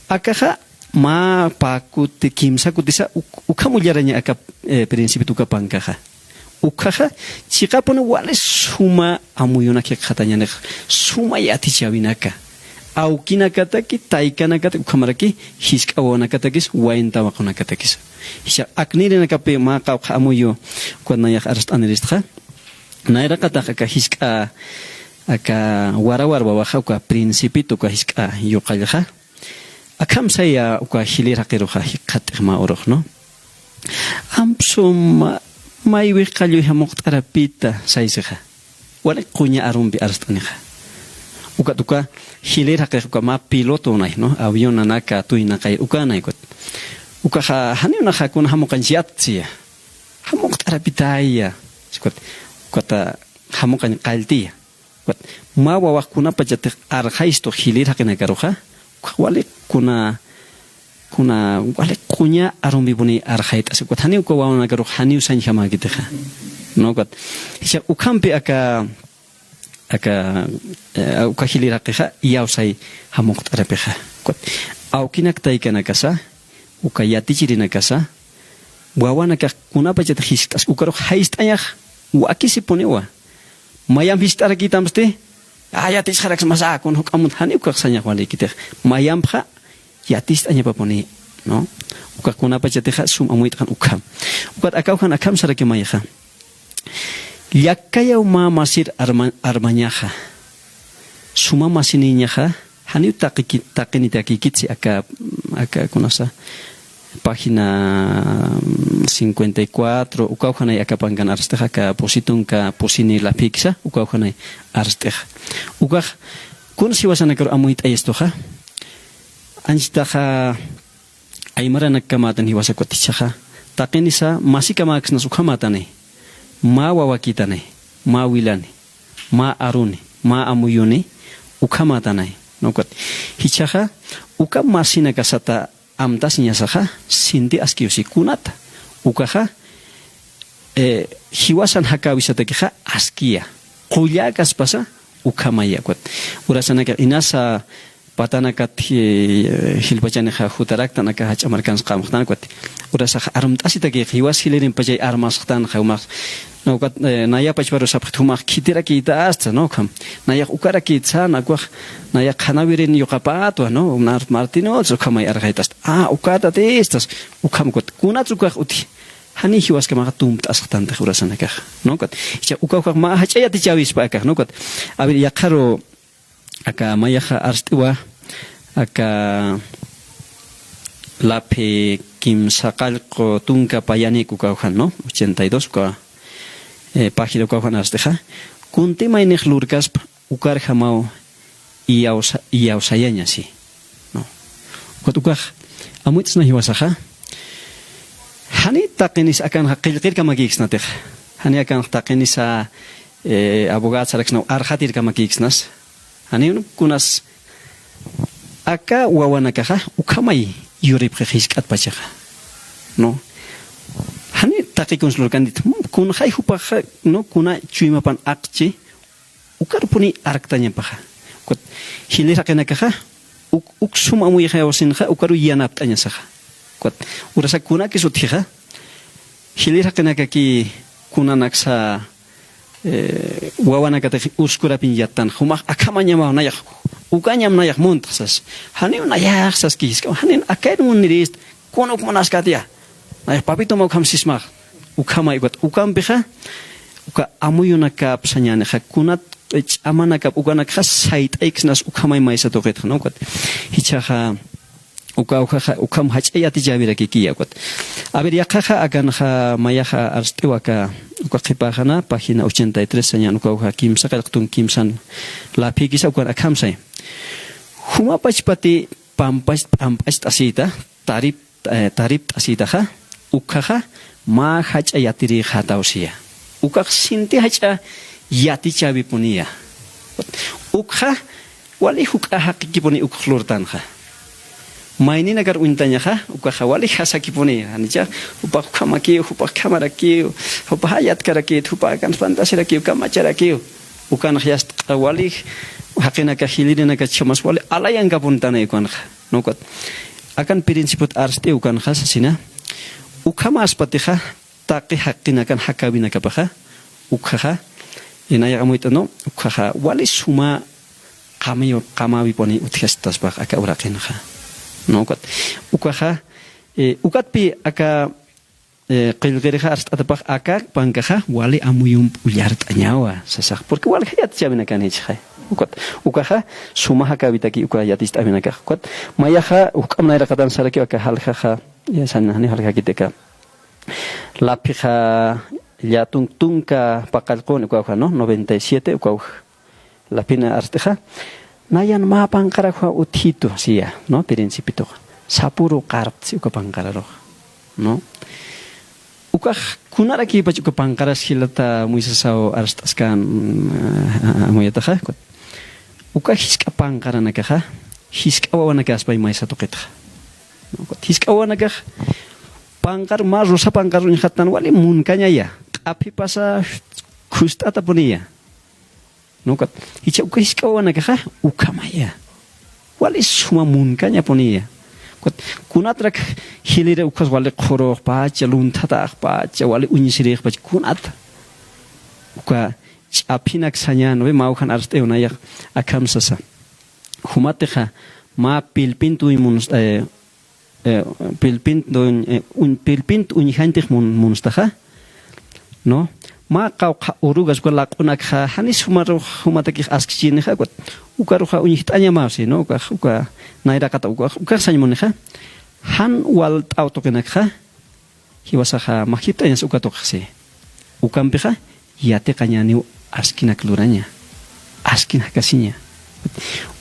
Akaxa, mä pä kuti, kimsa kutisa, uk-, ukham ullaraña aka, eh, Principito uka pankaxa. Ukhaxa, chiqapuni wali suma amuyunak jikxatañanix, suma yatichäwinaka. Awkinakataki, taykanakataki, ukhamaraki, jisk'a wawanakatakis, wayn tawaqunakatakis. Jichha aknïrinakapi mä qawqha amuyu, ukat nayax arst'aniristxa. Nayraqatax aka jisk'a, aka warawar wawaxa, uka Principito, uka jisk'a yuqallxa. Akham saya uka jilïr jaqiruxa jikxatix mä urux, ¿no? Amp sum maywix qalluy jamuqt'arapita saysixa. Waliq quña arumpi arst'anixa. Ukat uka jilïr jaqix uka mä pilotonay, ¿no? Avionanaka tuynaqay ukanay ukat. Ukaxa janiw naxa kuna jamuqañch yatsiya. Jamuqt'arapitaya. Ukat, ukata jamuqañ qalltiya. Ukat, mä wawax kunapachatix arxaystu jilïr jaqinakaruxa, ukax waliq kuna, kuna waliq quña arumpipuni arxayt'asi. Ukat, janiw uka wawanakarux janiw sañjamäkitixa. ¿No? Ukat, jichhax ukhampi aka, aka, eh, uka jilïr jaqixa iyawsay jamuqt'arapixa. Ukat, awkinak taykanakasa, uka yatichirinakasa, wawanakax kunapachatix jiskt'as, ukarux jayst'añax wakisipuniwa. Mayamp jiskt'arakitamsti, a, yatichxaraksmasa, kun juk'amp janiw ukax sañax walïkitix. Mayampxa yaticht'añapapuni, ¿no? Ukax kunapachatixa sum amuyt'xan ukham. Ukat akawjan akham saraki mayixa. Llakayaw mä masir arma-, armañaxa. Suma masinïñaxa, janiw taqiki-, taqinitakïkitsi aka, aka kunasa, página cincuenta y cuatro, ukawjanay aka pankan arst'ixa, aka pusi tunka pusini laphïksa, ukawjanay arst'ixa. Ukax, kuns jiwasanakaru amuyt'ayistuxa, anchitaxa, aymaranakkamätan jiwasa ukat jichhaxa, taqinisa masikamäksnas ukhamätanay, mä wawakïtanay, mä wilani, mä aruni, mä amuyuni, ukhamätanay, ¿no? Ukat jichhaxa, uka masinakasata amtasiñasaxa, sinti askiw si kunata, ukaxa, eh, jiwasan jakäwisatakixa askiya, qulläkaspasa, ukhamaya ukat. Urasanakax inasa, patanakat, eh, jilpachanixa jutaraktan aka jach'a markans qamxtan ukat. Urasax armt'asitakix jiwas jilïrimpachay armasxtanxa jumax. No, ukat, eh, naya pachparu sapxit jumax khitirakïtasta, ¿no? Ukham. Nayax ukarakïtsa, nayax qhanawirin yuqapatwa, ¿no? Nar-, Martinot, ukhamay arxayt'asta. A, ukatatïstas, ukham ukat. Kunats ukax utji. Janiy jiwaskamaxa tumpt'asxtantix urasanakax, ¿no? Ukat. Jichha ukax mä jach'a yatichäwispa akax, ¿no? Ukat. A ver, yaqharu aka mayaxa arst'iwa, aka laphi kimsa qallqu tunka payanik ukawjan, ¿no? Ochenta y dos uka, eh, página ukawjan arst'ixa. Kunti maynix lurkaspa ukarjamaw iyawsa-, iyawsayaña, sí, ¿no? Ukat ukax amuyt'sna jiwasaxa. Jani taqinis akanxa qillqirkamakïksnatix. Jani akanxa taqinisa, eh, abogad saraksnaw arxatirkamakïksnas. Janiw kunas aka wawanakaxa ukhamay yuripxi jisk'atpachaxa, ¿no? Jani taqi kuns lurkanit, kunxay jupaxa, ¿no? Kuna chuymapan aqchi, ukarupuni arktañapaxa. Ukat jilïr jaqinakaxa, uk, uk sum amuyxayawasinxa, ukaru yanapt'añasaxa. Ukat, urasa kunakis utjixa, jilïr jaqinakaki kunanaksa, eh, wawanakatix uskurapin yattan, jumax akhamañamaw nayax, ukañam nayax muntx sas. Janiw nayax saski jisk'aw, janiw akayr munirist, kun uk munaskatiya. Nayax papituma ukham sismax. Ukhamay ukat, ukampixa, uka amuyunakap sañänixa, kunat, eh, ch'amanakap ukanakxa sayt'ayksnas ukhamay maysa tuqitxa, ¿no? Ukat. Jichhaxa, Uka, ukaxa, ukham jach'a yatichäwirakikiya ukat. A ver, yaqhaxa akanxa mayaxa arst'iwa aka, uka qhipäxana, página ochenta y tres sañan, uka, uka kimsa qallqu tunka kimsan laphïkisa ukan akham say. Juma pachpati pampach-, p'amp'acht'asïta, tarip-, eh, taript'asïtaxa, ukhaxa, mä jach'a yatirïxätaw siya. Ukax sinti jach'a yatichäwipuniya. Ukxa, wali juk'a jaqikipuni ukx lurtanxa. Mayninakar uñtañaxa, ukaxa wali jasakipuni, janicha, jupax ukhamakiw, jupax ukhamarakiw, jupax jayatkarakit, jupax akan espantasirakï, kamacharakiw. Ukanx yasta wali jaqinaka jilïrinaka chhamas wali alayankapuntanay ukanxa. ¿No? Ukat. Akan principiot arst'i ukanxa sasina. Ukhamäspatixa, taqi jaqinakan jakäwinakapaxa, ukhaxa, eh, nayax amuyt'an, ¿no? Ukhaxa, wali suma qami-, qamäwipuni utjastaspax aka uraqinxa. ¿No? Ukat. Ukaxa, eh, ukatpï aka, eh, qillqirixa arst'atapax aka pankaxa, wali amuyump ullart'añawa, sasax. Porque wali jayat chawinakan jichxay. Ukat. Ukaxa, suma jakäwitaki uka yaticht'äwinakax. Ukat. Mayaxa, juk'amp nayraqatan sarakiw aka jaljaxa, ya, sañani jaljakiti aka. Laphixa llätunk tunka paqallquni ukawja, ¿no? Noventa y siete ukawja. Laphina arst'ixa. Nayan mä panqaraxa utjitu, siya, ¿no? Principituxa. Sapüru qarpt si uka panqararuxa, ¿no? Ukax kunarakïpach uka panqaras jilata Moisesaw arst'askan, eh, amuyataxa. Uka jisk'a panqaranakaxa, jisk'a wawanakäspay maysa tuqitxa. Jisk'a wawanakax panqar, mä rosa panqar uñxattan wali munkañaya. Q'aphipasa khust'atapuniya. ¿No? Ukat, jichha uka jisk'a wawanakaxa ukhamaya. Wali suma munkañapuniya. Ukat, kunatrak jilïri ukhas wali qhurüxpacha, lunthataxpacha, wali uñisirïxpacha, kunat. Uka ch'aphinak sañäni, ¿no ve? Mä ujan arst'iw nayax akham sasa. Jumatixa, mä pilpintu uñ muns-, eh, eh, pilpintu uñ-, eh, uñ-, pilpintu uñjantix mun-, munstaxa, ¿no? Mä qawqha urugas uka laq'unakxa, janis jumarux, jumatakix askchinixa, ukat, ukaruxa uñjt'añamaw si, ¿no? Ukax, uka nayraqata ukax, ukax sañ munixa, jan walt'aw tuqinakxa, jiwasaxa majipt'añas uka tuqix si. Ukampixa, yatiqañäniw askinak luraña. Askin jakasiña.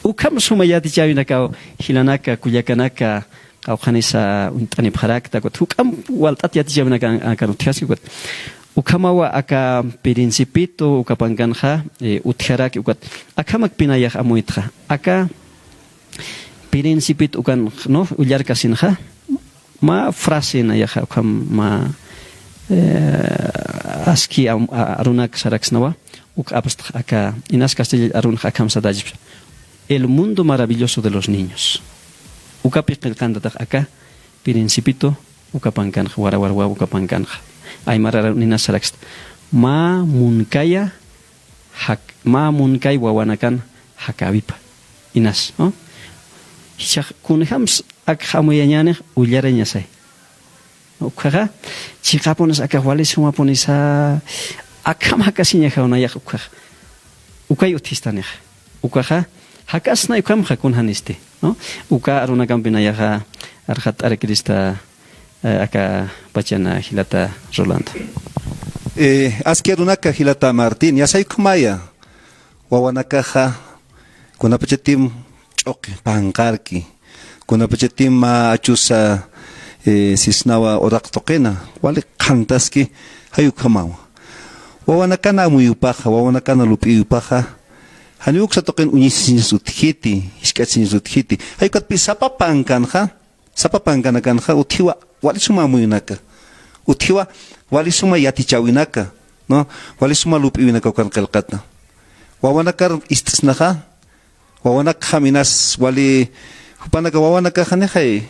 Ukham suma yatichäwinakaw, jilanaka, kullakanaka, qawqhanisa uñt'anipxarakta, ukat juk'amp walt'at yatichäwinaka an-, akan utjaski, ukat. Ukhamawa aka Principito, uka pankanxa, eh, utjaraki, ukat. Akhamakpi nayax amuytxa. Aka Principito ukan, ¿no? Ullarkasinxa, mä frase nayaxa, ukham mä, eh, aski am-, a-, arunak saraksnawa, uk apstx aka, inas castilla arunx akham satachipsa. El mundo maravilloso de los niños. Ukapi qillqantatax aka, Principito, uka pankanxa, warawar wawa uka pankanxa. Aymara arun inas saraksta. Mä munkaya, jak-, mä munkay wawanakan jakäwipa. Inas, ¿no? Jichhax kunjams akx amuyañänix ullarañasay. Ukhaxa, chiqapunis akax wali sumapunisa, akham jakasiñaxaw nayax ukhax. Ukay utjistanixa. Ukaxa, jakasnay ukhamxa kunjanisti, ¿no? Uka arunakampi nayaxa, arxat'arakirista, eh, aka pachana jilata Rolando. Eh, aski arunaka jilata Martín, yasay ukhamaya, wawanakaxa, kunapachatim ch'uqi panqarki, kunapachatim mä achusa, eh, sisnawa uraq tuqina, wali qhantaski, jay ukhamawa. Wawanakana amuyupaxa, wawanakana lup'iyupaxa, janiw uksa tuqin uñisiñas utjiti, jisk'achasiñas utjiti. Jay ukatpï sapa pankanxa, sapa pankanakanxa utjiwa wali suma amuyunaka. Utjiwa wali suma yatichäwinaka, ¿no? Wali suma lup'iwinaka ukan qillqata. Wawanakar ist'snaxa, wawanakjam inas wali jupanaka wawanakaxa nixay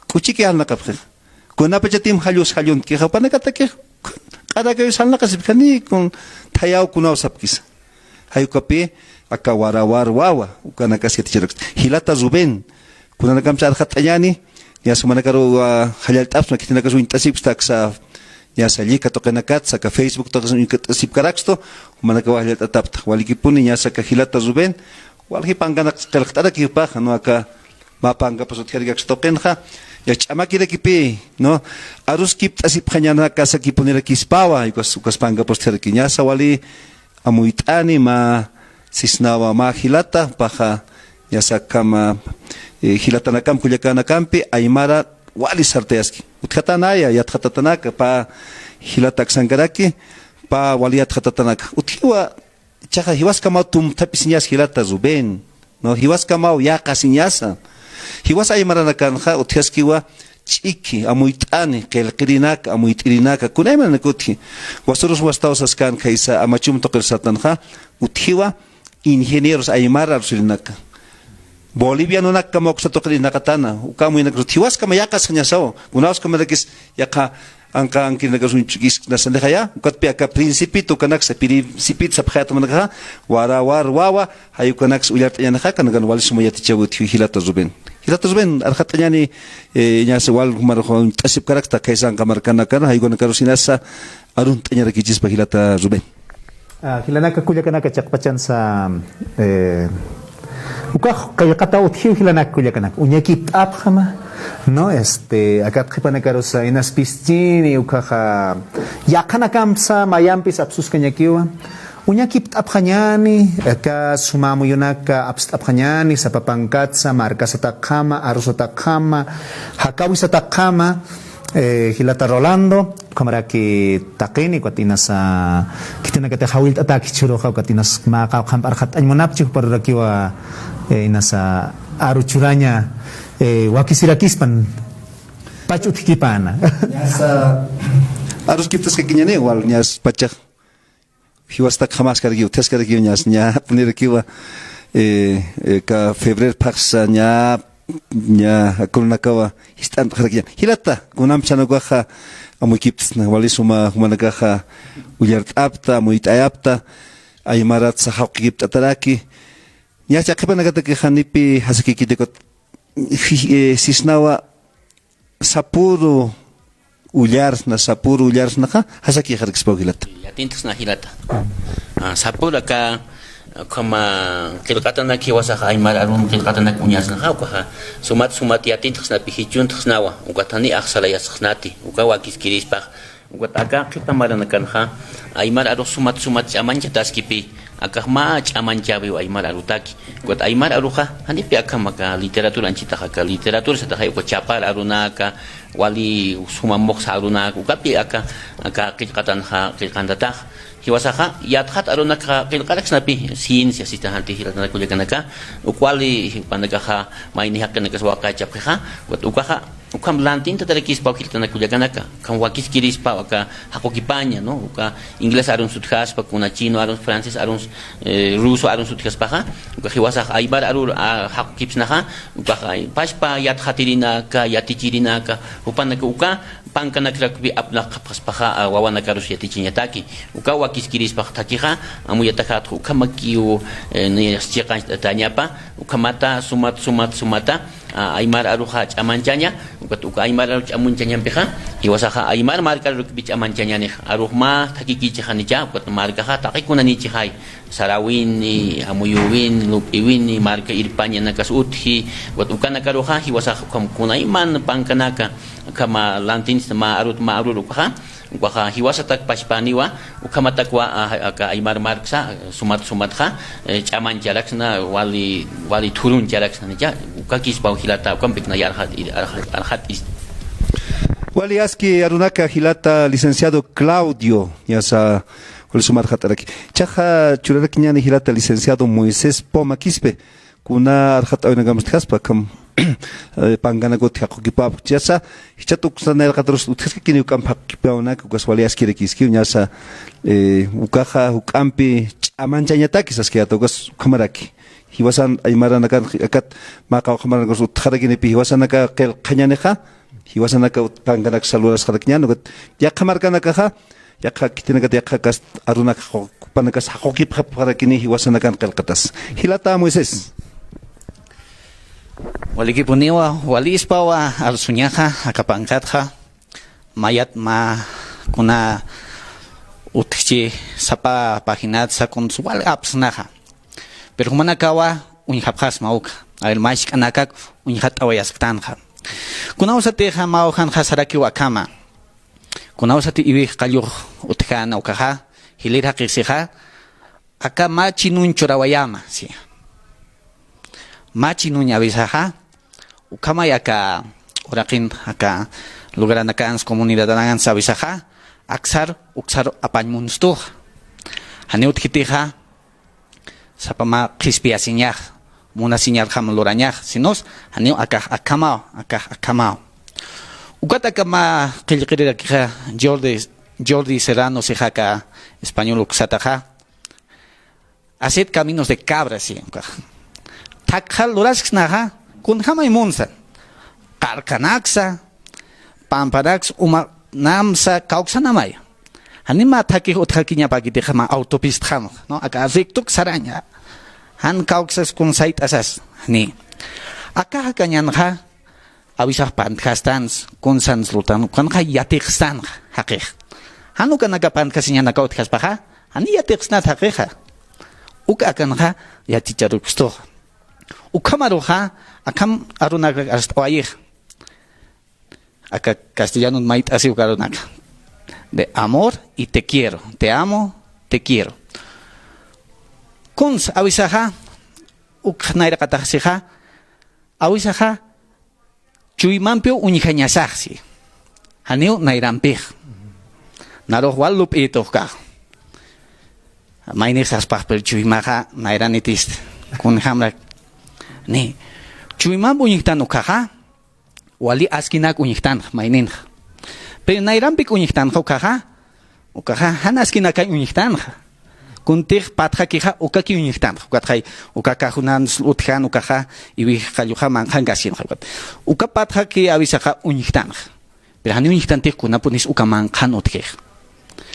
k'uchiki jalnaqapxixa. Kunapachatim jallus jalluntkixa, jupanakatakix q'arakayus jalnaqasipxani kun thayaw kunaw sapkisa. Jay ukapï aka warawar wawa, ukanakas yaticharaksta. Jilata Rubén, kunanakamsa arxat'añäni, niya jumanakaru, ah, jallallt'apxsma, khitinakas uñt'asipksta aksa, niya llika tuqinakatsa, aka Facebook tuqis uñt'asipkarakstu, jumanakawa jallallt'atapxta. Walikipuni, niya aka jilata Rubén, walji pankanak qillqt'araki jupaxa, ¿no? Aka mä pankapas utjaraki aksa tuqinxa, niya ch'amakirakipï, ¿no? Aruskipt'asipxañanakasakipunirakispawa, ukas, ukas pankapas utjaraki. Niya wali amuyt'ani mä sisnawa mä jilata, paxa, niya akham, eh, jilatanakam, kullakanakampi, aymara wali sartayaski. Utjatanaya, yatxatatanaka, pä jilata aksankaraki, pä wali yatxatatanaka. Utjiwa, jichhaxa jiwaskamaw tumthapisiñas jilata Rubén, ¿no? Jiwaskamaw yäqasiñasa. Jiwas aymaranakanxa utjaskiwa ch'iki, amuyt'ani, qillqirinaka, amuyt'irinaka, kunaymananaka utji. Wasürus wastaw saskänkaysa, amachum tuqir satanxa, utjiwa ingenieros aymara arusirinaka. Bolivianonakjamaw uksa tuqir irnaqatäna, uka amuyanakas utji, jiwaskama yäqasxañasaw, kunawskamarakis yaqha anqa ankirinakas uñch'ukisknasa nixaya, ukatpï aka Principito ukanaksa, Principito sapxayät jumanakaxa, warawar wawa, jay ukanaksa ullart'añänixa, kanakan wali suma yatichäwi utji jilata Rubén. Jilata Rubén, arxat'añäni, eh, niya wal jumarux uñt'asipkarakta, khaysa anqa markanakana, jay ukanakarus inasa, arunt'añarakichispa jilata Rubén. Ah, jilanaka kullakanaka chiqpachansa, eh, ukax qillqataw utjiw jilanaka kullakanaka. Uñakipt'apxama, No, este, akat qhipanakarusa inas pischini ukaxa yaqhanakampsa mayampis apsuskañakiwa. Uñakipt'apxañani, aka suma amuyunaka apst'apxañani, sapa pankatsa, markasatakxama, arusatakxama, jakawisatakxama, eh, jilata Rolando, ukhamaraki taqini, ukat inasa, khitinakati jawillt'ataki churuxa, ukat inas mä qawqhamp'arxat'añ munapchi, juparurakiwa, eh, inasa aru churaña, eh, wakisirakispan, pach utjkipana. Ñasa, aruskiptaskakiñani, wal, ñas pachax. Jiwasatakjamaskarakiw, utjaskarakiw, ñas, ña, punirakiwa, eh, eh, ka febrero phaxsa, ña, ña, akurunakawa, jist'ant'xarakiña. Jilata, kunamp chhana ukaxa, amuykiptsna, wali suma, jumanakaxa, ullart'apta, amuyt'ayapta, aymaratsa jaqukipt'ataraki. Ña, chaqhipanakatakixa nipi, jasakikitikat, ji-, eh, sisnawa, sapüru ullarsna, sapüru ullarsnaxa, jasakixarakispaw jilata. Yatintxsna jilata. Ah, sapüru aka, ukhama, qillqatanak jiwasax aymar arun qillqatanak uñasnaxa, ukaxa, sumat, sumat yatintxsnapi jichuntxsnawa, ukat jani axsarayasxsnati, uka wakiskirispax, ukat aka qhipa maranakanxa, aymar arux sumat, sumat ch'amañchataskipi, akax mä ch'amañchäwiw aymar arutaki. Ukat aymar aruxa, janipi akham aka literatura anchitaxa, aka literatura sataxa, uka chapar arunaka, wali suma muxsa arunaka, ukapi aka, aka qillqatanxa, qillqantatax. Jiwasaxa, yatxat arunakxa, qillqaraksnapi, ciencia, sitax janti jilatanak kullakanaka, uk wali, jupanakaxa, mayni jaqinakas waqaychapxixa, ukat ukaxa, ukham lantintatarakispaw jilatanak kullakanaka, ukham wakiskirispaw aka jaqukipaña, ¿no? Uka inglés arun sutjaspa, kuna chino arun, francés arun, eh, ruso arun sutjaspaxa, uka jiwasax aymar arur, a, jaqukipsnaxa, ukax ay, pachpa yatxatirinaka, yatichirinaka, jupanaka uka pankanakrakpi apnaqapxaspaxa, a, wawanakarus yatichiñataki, uka wakiskirispax thakixa, amuyataxatx ukhamakiw, eh, ni chiqanchtañapa, ukhamata, sumat, sumat, sumata, a, aymar aruxa ch'amanchaña, ukat uka aymar aru ch'amanchañampixa, jiwasaxa aymar markar arukpi ch'amanchañanix, arux mä thakikichixanicha, ukat markaxa taqikunanichixay, sarawini, amuyuwini, lup'iwini, marka irpañanakas utji, ukat ukanakaruxa, jiwasax ukham kunayman pankanaka, ukhama lantinchis mä arut mä arur ukaxa, ukaxa jiwasatak pachpäniwa, ukhamatakwa, a, aka aymar marksa, sumat, sumatxa, eh, ch'amancharaksna, wali, wali thuruncharaksna, nicha, ukakispaw jilata, ukampiknaya arxat, arxat, arxat ist. Wali aski arunaka jilata licenciado Claudio, ñasa, wali suma arxat'araki. Chaxa churarakiñäni jilata licenciado Moisés Poma Quispe. Kuna arxat'awinakampis utjaspa, akham, eh, pankanak utji jaqukipäpxchasa, jichhat uksa nayraqatarus utjaskakini juk'amp jaqukipäwinaka, ukas wali askirakiskiw, ñasa, eh, ukaxa juk'ampi ch'amanchañataki saskayäta, ukas ukhamaraki. Jiwasan aymaranakan, akat mä qawqha maranakarus utjarakinipi, jiwasanaka qillqañänixa, jiwasanaka ut-, pankanaksa lurasxarakiñäni, ukat yaqha markanakaxa, yaqha khitinakat yaqha kast arunak jaqu-, jupanakas jaqukipxapxarakini jiwasanakan qillqatas. Jilata Moisés. Walikipuniwa, walispawa arsuñaxa, aka pankatxa, mayat mä kuna utjchi sapa paginat sakuns wali apsnaxa. Pero jumanakawa uñjapxasma uka, a ver, machk'anakak uñjat'awayasktanxa. Kunawsatixa mä ujanxa sarakiw akhama. Kunawsati iwij qallux utjäna ukaxa, jilïr jaqix sixa, aka mä chinuñ churawayäma, si. Mä chinuñ awisaxa, ukhamay aka uraqin, aka lugaranakans, comunidadanakans awisaxa, aksar, uksar apañ munstuxa. Janiw utjkitixa, sapa mä qhispiyasiñax, munasiñarjam lurañax, sinos, janiw akax akhamaw, akax akhamaw. Ukat aka mä qillqirirakixa Jordi, Jordi Serrano sixa aka español uksataxa, haced caminos de cabra, si, ukax. Thakxa lurasksnaxa, kunjamay munsa. Qarqanaksa, pampanaksa, umanamsa, kawksanamay. Jani mä thakix utjakiñapäkitixa mä autopistxanx, ¿no? Aka rectok saraña. Jan kawksas kun sayt'asas, jani. Aka jakañanxa, awisax pantjastans, kunsans lutan, ukanxa yatiqstanxa, jaqix. Jan ukanaka pantjasiñanaka utjaspaxa, jani yatiqsnat jaqixa. Uk akanxa, yaticharukistuxa. Ukhamaruxa, akham arunakrak arst'awayix. Aka castellanun mayt'asiw karunaka. De amor y te quiero. Te amo, te quiero. Kuns awisaxa, uk nayraqataxsixa, awisaxa, chuymampiw uñjañasaxsi. Janiw nayrampix. Narux wal lup'itux kax. Maynix saspax, pero chuymaxa nayranitist. Kunjamrak. Ni, chuymamp uñjtan ukaxa, wali askinak uñjtanxa, mayninxa. Pero nayrampik uñjtanxa ukaxa, ukaxa jan askinakay uñjtanxa. Kuntix patxakixa ukaki uñjtanxa. Ukatxay, uka cajonan utjan ukaxa, iwij qalluxa manqhankasinxa. Ukat, uka patxaki awisaxa uñjtanxa. Pero jani uñjtantix kunapunis uka manqhan utjix.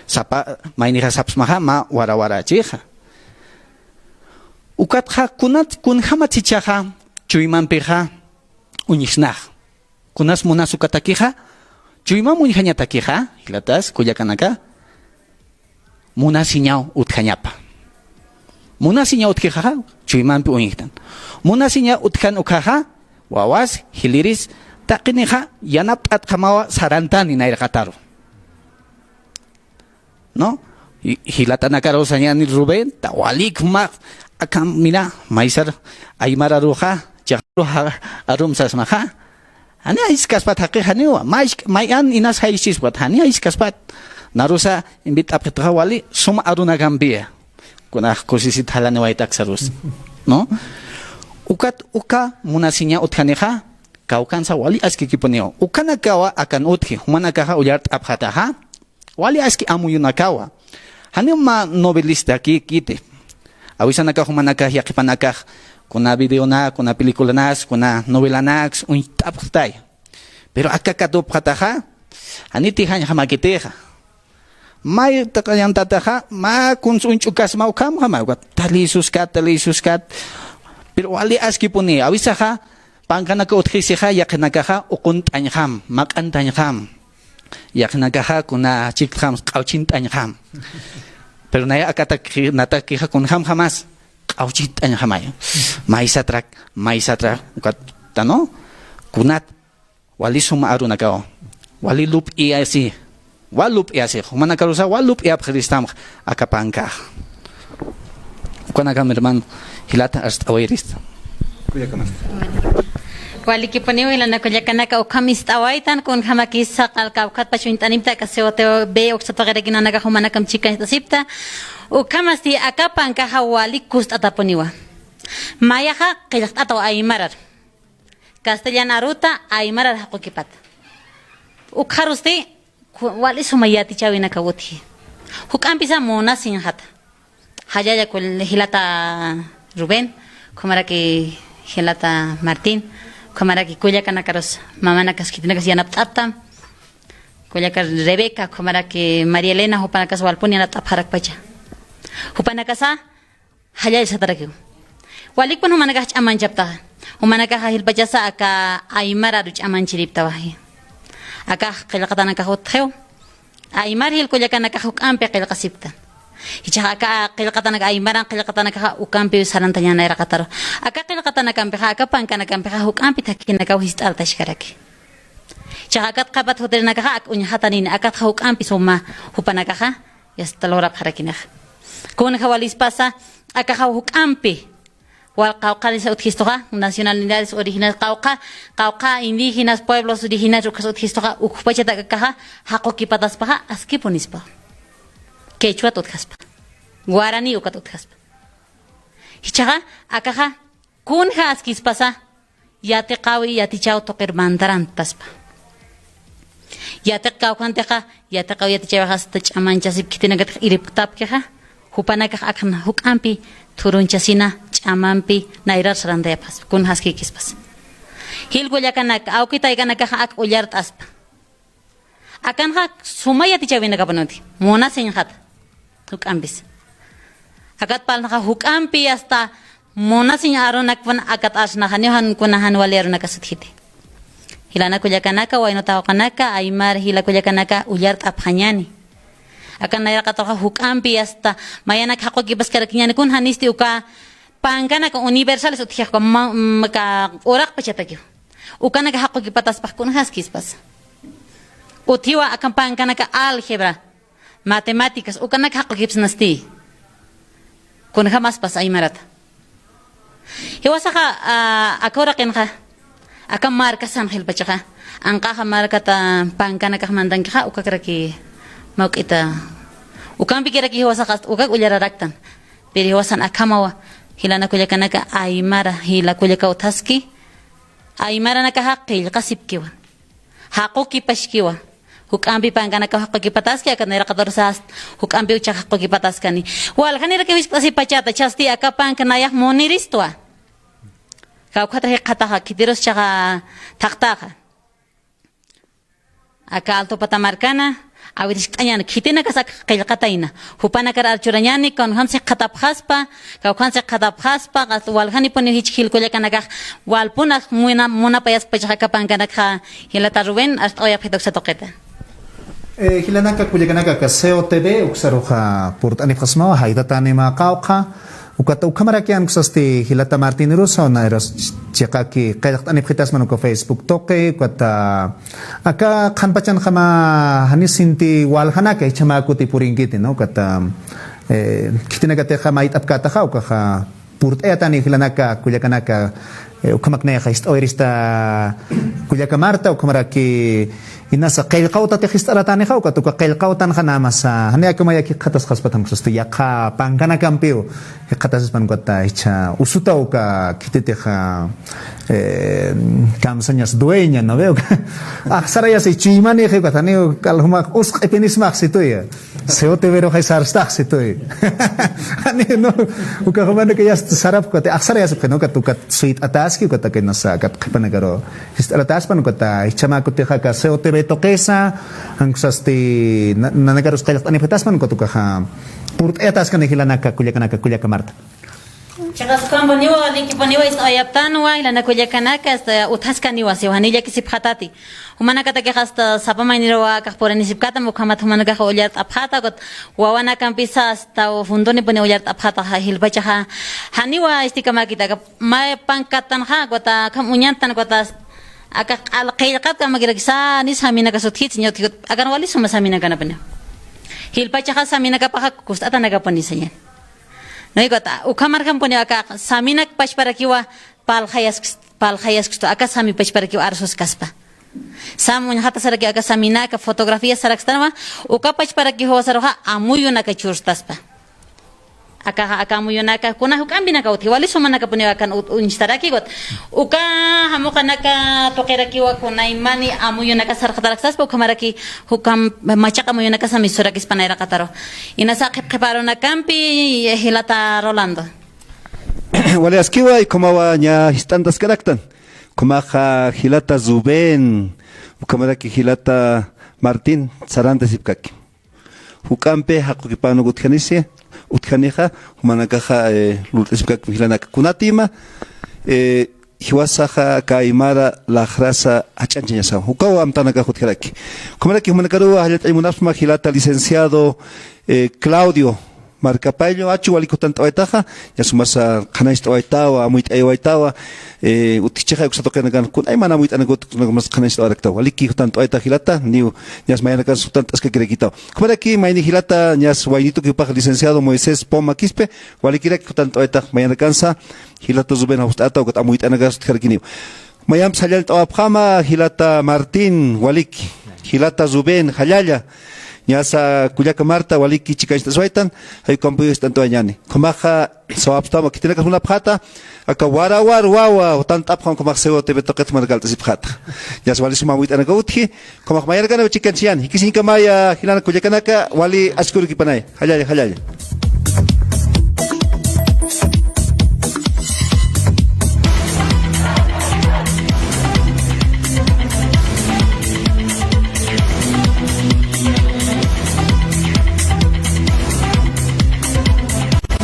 Sapa, maynixa sapsmaxa mä warawarachïxa. Ukatxa kunat, kunjamat jichhaxa, chuymampixa, uñjsnax. Kunas munas ukatakixa, chuymamp uñjañatakixa, jilatas, kullakanaka, munasiñaw utjañapa. Munasiñaw utjixa, chuymampi uñjtan. Munasiñaw utjan ukaxa, wawas, jiliris, taqinixa, yanapt'atjamawa sarantani nayraqataru. ¿No? Y jilatanakaru sañani Rubén, ta walik jumax, akan, mira, maysar, aymararuxa, chaxaruxa, arum sasmaxa. Jani ayskaspat jaqix janiwa, may, mayan inas jaysispat, jani ayskaspat. Narusa, invit'apxituxa wali, suma arunakampiya. Kunax kusisit jalaniwaytaksarus. ¿No? Ukat, uka, munasiña utjanixa, kawkansa wali askikipuniwa. Ukanakawa, akan utji, jumanakaxa, ullart'apxataxa. Wali aski amuyunakawa. Janiw mä novelistakïkiti. Awisanakax jumanakax yaqhipanakax kuna videonak, kuna películanas, kuna novelanaks uñt'apxtay. Pero aka katupxataxa, janiti jañjamakitixa. May taqayantataxa, mä kuns uñch'ukasma ukhamjama, ukat, talisuskat, talisuskat. Pero wali askipuni, awisaxa, pankanaka utjisixa, yaqhinakaxa, uqunt'añjam, maq'ant'añjam. Yaqhinakaxa kuna chiktxam q'awchint'añjam. Pero naya akatak, natakixa kunjamjamas q'awchint'añjamay. Maysatrak, maysatrak, ukat, ¿no? Kunat, wali suma arunakawa. Wali lup'iyasi. Wal lup'iyasi. Jumanakarusa wal lup'iyapxiristamx aka pankax. Ukanakam hermano, jilata arst'awayirista. Kullakanaka. Walikipuniw jilanaka kullakanaka ukham ist'awaytan, kunjamakisa qallqa ukhatpach uñt'anipta aka C O T B uksatuqirakinanaka jumanakamp chikañt'asipta. Ukhamasti aka pankaxa wali kust'atapuniwa. Mayaxa qillqt'ataw aymarar. Castellan aruta aymarar jaqukipat. Ukxarusti, ku-, wali suma yatichäwinakaw utji. Juk'ampisa munasiñxata. Jallalla kul-, jilata Rubén, ukhamaraki jilata Martín, ukhamaraki kullakanakarus, mamanakas khitinakas yanapt'aptam. Kullaka Rebeca, ukhamaraki María Elena, jupanakas walpun yanapt'apxarakpacha. Jupanakasa, jallalla satarakiw. Walikpun jumanakax ch'amanchaptaxa. Jumanakaxa jilpachasa aka aymararu ch'amanchiriptawa. Akax qillqatanakax utjiw. Aymar jil kullakanakax juk'ampi qillqasiptan. Jichhax aka qillqatanaka aymaran qillqatanakaxa ukampiw sarantañan nayraqataru. Aka qillqatanakampixa, aka pankanakampixa juk'ampi thakhinakaw jist'artashkaraki. Jichhax akat qhapat jutirinakaxa ak uñjatanini, akatxa juk'ampi suma jupanakaxa, yasta lograpxarakinax. Kunja walispasa, akaxa juk'ampi. Wal qawqharis utjistuxa, nacionalidades originales, qawqha, qawqha indígenas, pueblos originarios ukas utjistuxa, ukpachatak akaxa, jaqukipataspaxa, askipunispa. Quechuat utjaspa. Guaraní ukat utjaspa. Jichhaxa, akaxa, kunja askispasa, yatiqawi yatichaw tuqir mantarantpaspa. Yatiq kawkhantixa, yatiqaw yatichawix asta ch'amanchasip khitinakatix iripktapkixa, jupanakax akxan juk'ampi thurunchasina ch'amampi nayrar sarantayapxaspa, kun jaskikispas. Jil kullakanaka, awki taykanakaxa ak ullart'aspa. Akanxa suma yatichäwinakapunti, munasiñxat, juk'ampis. Akat parlnaxa juk'ampi asta munasiñ arunakpun akat arsnaxa, niw jan kuna jan wali arunakas utjiti. Jilanak kullakanaka, wayna tawaqanaka, aymar jila kullakanaka, ullart'apxañani. Akan nayraqataxa juk'ampi asta mayanak jaqukipaskarakiñani, kun janisti uka pankanaka universales utjixka ma-, maka uraqpachatakiw. Ukanaka jaqukipataspax kun jaskispas. utjiwa akham pankanaka álgebra, matemáticas, ukanak jaqukipsnasti. Kunjamaspas aymarata. Jiwasaxa, a, aka uraqinxa, aka markasan jilpachaxa, anqaxa markata pankanakax mandankixa, ukakraki mawk'ita. Ukampikiraki jiwasaxa, ukak ullararaktan. Pero jiwasan akhamawa, jilanak kullakanaka, aymara, jila kullakaw utjaski, aymaranakaxa qillqasipkiwa. Jaqukipashkiwa. Juk'ampi pankanakaw jaqukipataski, aka nayraqatarus juk'ampiw chhaqa jaqukipataskani. Waljaniraki jiskt'asipachata, chhasti aka panka nayax muniristwa. Kawkhatar jikxataxa, khitirus chhaqa thaqtaxa. Aka Alto Pata markana, awir jiskt'añäni, khitinakas ak qillqatayna. Jupanakar archurañäni, kunjams jikxatapxaspa, kawkhans jikxatapxaspa, qas waljanipuniw jichha jil kullakanakax, walpunax muna-, munapayaskpachax aka pankanakxa, jilata Rubén, arst'awayapxita uksa tuqita. Eh, jilanaka kullakanaka, aka C O T V, uksaruxa purt'anipxasmawa, jaytatäni mä qawqha, ukat ukhamarakiw ankasti jilata Martín Russo, nayrus ch-, chiqaki qillqt'anipxitasman uka Facebook tuqi, ukat, ah, aka qhanpachanjama janis sinti waljanaka, jichha mä kuti purinkiti, ¿no? Ukat, ah, eh, khitinakatixa mayt'apkätaxa, ukaxa purt'ayatäni jilanaka, kullakanaka, eh, ukhamak nayaxa jist'awirista kullaka Marta, ukhamaraki inasa qillqawtatix jist'aratänixa, ukat uka qillqawtanxa nada más, ah, jani aka mayaki jikxatasxaspat, ankasti yaqha pankanakampiw jikxatasispan, ukat jichha usutaw uka khititixa, eh, kamsañas dueña, ¿no ve? Uka axsarayasi chuymanix, ukat janiw kal jumax usq'ipinismax situya. C O T V ruxay sarstax situy. Jani, no, uka jumanaka yast sarapxkati, axsarayasipxi, ¿no? Ukat, ukat suyt'ataski, ukat aka inasa, ukat qhipanakaru jist'arataspan, ukat, ah, jichha mä kutixa aka C O T V tuqisa, ankasti na-, nanakarus qillqt'anipxitaspan, ukat ukaxa purt'ayataskani jilanaka, kullakanaka, kullaka Marta. Chiqas ukhampuniwa, walikipuniwa, ist'awayaptanwa, jilanaka kullakanaka, hasta utjaskaniwa, siwa jani llakisipxatati. Jumanakatakix hasta sapa mayniruwa akax purinisipkätam, ukhamat jumanakax ullart'apxäta, ukat wawanakampisa hasta fundunipuni ullart'apxäta, jilpachaxa. Janiwa ist'ikamäkiti, aka mä pankatanxa, ukat akham uñantan, ukat aka q'al qillqatkamakiraki, sanis saminakas utjitsi, ña utjikut, akan wali suma saminakanapuniwa. Jilpachaxa saminakapaxa kust'atanakapuni sañäni. No, ukat, ukhamarjampuniw aka saminak pachparakiwa parlxayasks-, parlxayaskstu, aka sami pachparakiw arsuskaspa. Sam uñxatasarakiw aka saminaka, fotografía sarakstanwa, uka pachparakiw jiwasaruxa amuyunaka churtaspa. Akaxa, aka amuyunaka, kuna juk'ampinaka utji, wali sumanakapuniw akan ut-, uñstaraki, ukat uka jamuqanaka tuqirakiwa kunaymani amuyunaka sarxataraksaspa, ukhamaraki juk'amp machaq amuyunaka sami surakispa nayraqataru. Inasa qhip qhip arunakampi, jilata Rolando. Wali askiwa, ukhamawa ña jist'antaskaraktan. Ukhamaxa jilata Rubén, ukhamaraki jilata Martín, sarantasipkaki. Juk'ampi jaqukipänuk utjanisi, utjanixa, jumanakaxa, eh, lurt'asipkaki jilanaka. Kunatima, eh, jiwasaxa aka aymara laxrasa jach'añchañasawa. Ukaw amtanakax utjaraki. Ukhamaraki jumanakaruw jallallt'añ munapxsma jilata licenciado, eh, Claudio Marcapaillo, achu walik jutant'awaytaxa, ña sumasa qhanañcht'awaytawa, amuyt'aywaytawa, eh, utjchixay uksa tuqinakan, kunayman amuyt'anakut, kunayman qhanañcht'awaraktawa. Waliki jutant'awayta jilata, niw, ñas mayanakan jutant'askakirakitawa. Ukhamaraki mayni jilata, ñas waynituki jupax licenciado Moisés Poma Quispe, walikiraki jutant'awaytax mayanakansa, jilata Rubén jawst'ata, ukat amuyt'anakas utjarakiniw. Mayamps jallallt'awapxama, jilata Martín, waliki. Jilata Rubén, jallalla. Ñasa kullaka Marta, waliki chikañcht'aswaytan, jay ukampiw jist'ant'awayañäni. Ukhamaxa, sawapstama, khitinakas munapxäta, aka Warawar wawa, jutant'apxam, ukhamax C O T V tuqit jumanaka alt'asipxäta. Ñasa wali suma amuyt'anaka utji, ukhamax mayanakanwa chikañchañäni. Jikisiñkamaya, jilanaka kullakanaka, wali askürukipanay. Jallalla, jallalla.